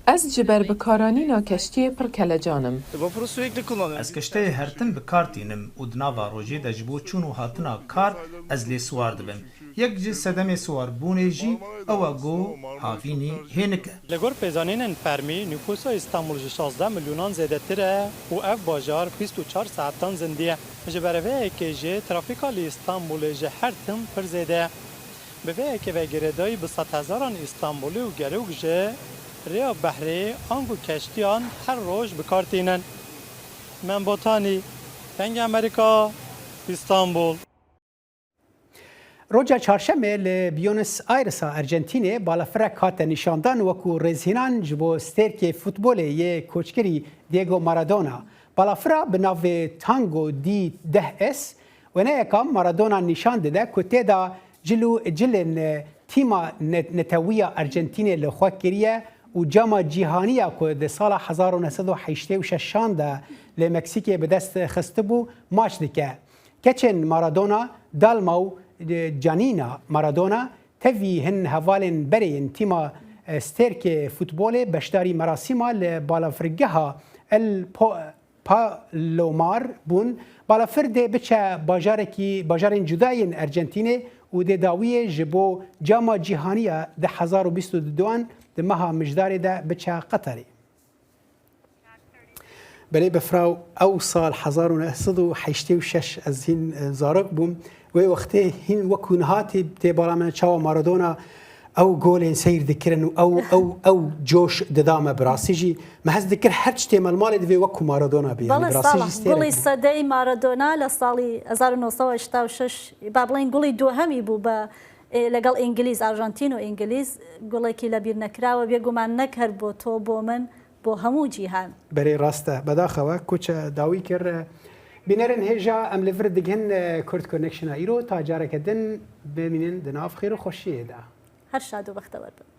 Ez ji ber bikaranîna keştiyê pir kelecan im. Ez keşteyê her tim bi kar tînim û di nava rojê de ji bo çûn û hatina kar ez lê siwar dibim. Yek ji sedemê siwarbûnê jî ew e ku havînî hênik e. Li gor pêzanînên fermî nifûsa Îstanbul ji 16 milyonan zêdetir e û ev bajar 24 saetan zindî ye. Ji ber vê yekê jî trafîka li Îstanbulê ji her tim pir zêde ye. Bi vê yekê ve girêdayî bi sedhezaran Îstanbulî û gerok ji rêya behrê ango keştiyan her roj bi kar tînin. Mem Botanî, Dengê Amerîka, Îstanbul. Roja Çarşemê li Buenos Airesa Argentînê balafirek hate nîşandan wekû rêzhênan ji bo stêrkê futbolê yê koçkirî Diego Maradona. Balafira bi navê Tango D deh S wêneyeka Maradona nîşan dide ku tê de cil û cilên tîma netewiya Argentînê li xwe kiriye û cama cîhanî ya ku di sala 1986 an de li Meksîkê bi dest xistibû maç dike. Keçên Maradona, Dalma û Giannina Maradona tevî hin hevalên berê yên tîma stêrkê futbolê beşdarî merasîma li balafirgeha El Palomar bûn. Balafir dê biçe bajarekî bajarên cuda yên Ercentînê û dê dawiyê ji bo Cama Cîhanî ya 2022 an di meha Mijdarê de biçe Qeterê. Belê bifiraw ew sal 1986 ez hîn zarok bûm. Wê wextê hîn wekû niha tê tê bala min çawa Maradona ew golên seyr dikirin û ew ew ew coş dida me bi rastî jî me hez dikir her tiştê me li malê divê wekû Maradona bê. Belê sala gulî sedey Maradona li salî 1986 با بڵێین گوڵی دووهەمی بوو بە لەگەڵ ئینگلیز ئارژانتین و ئینگلیز گوڵێکی لەبیر نەکراوە بێگومان نەک هەر بۆ تۆ بۆ من بۆ هەموو جیهان. بەرێ ڕاستە بەداخەوە کوچ داوی کرد. Bînerên hêja em li vir digihin Kurd Connectiona îro ta careke din bimînin di nav xêr û xweşiyê de. Her şad û bextewer bin.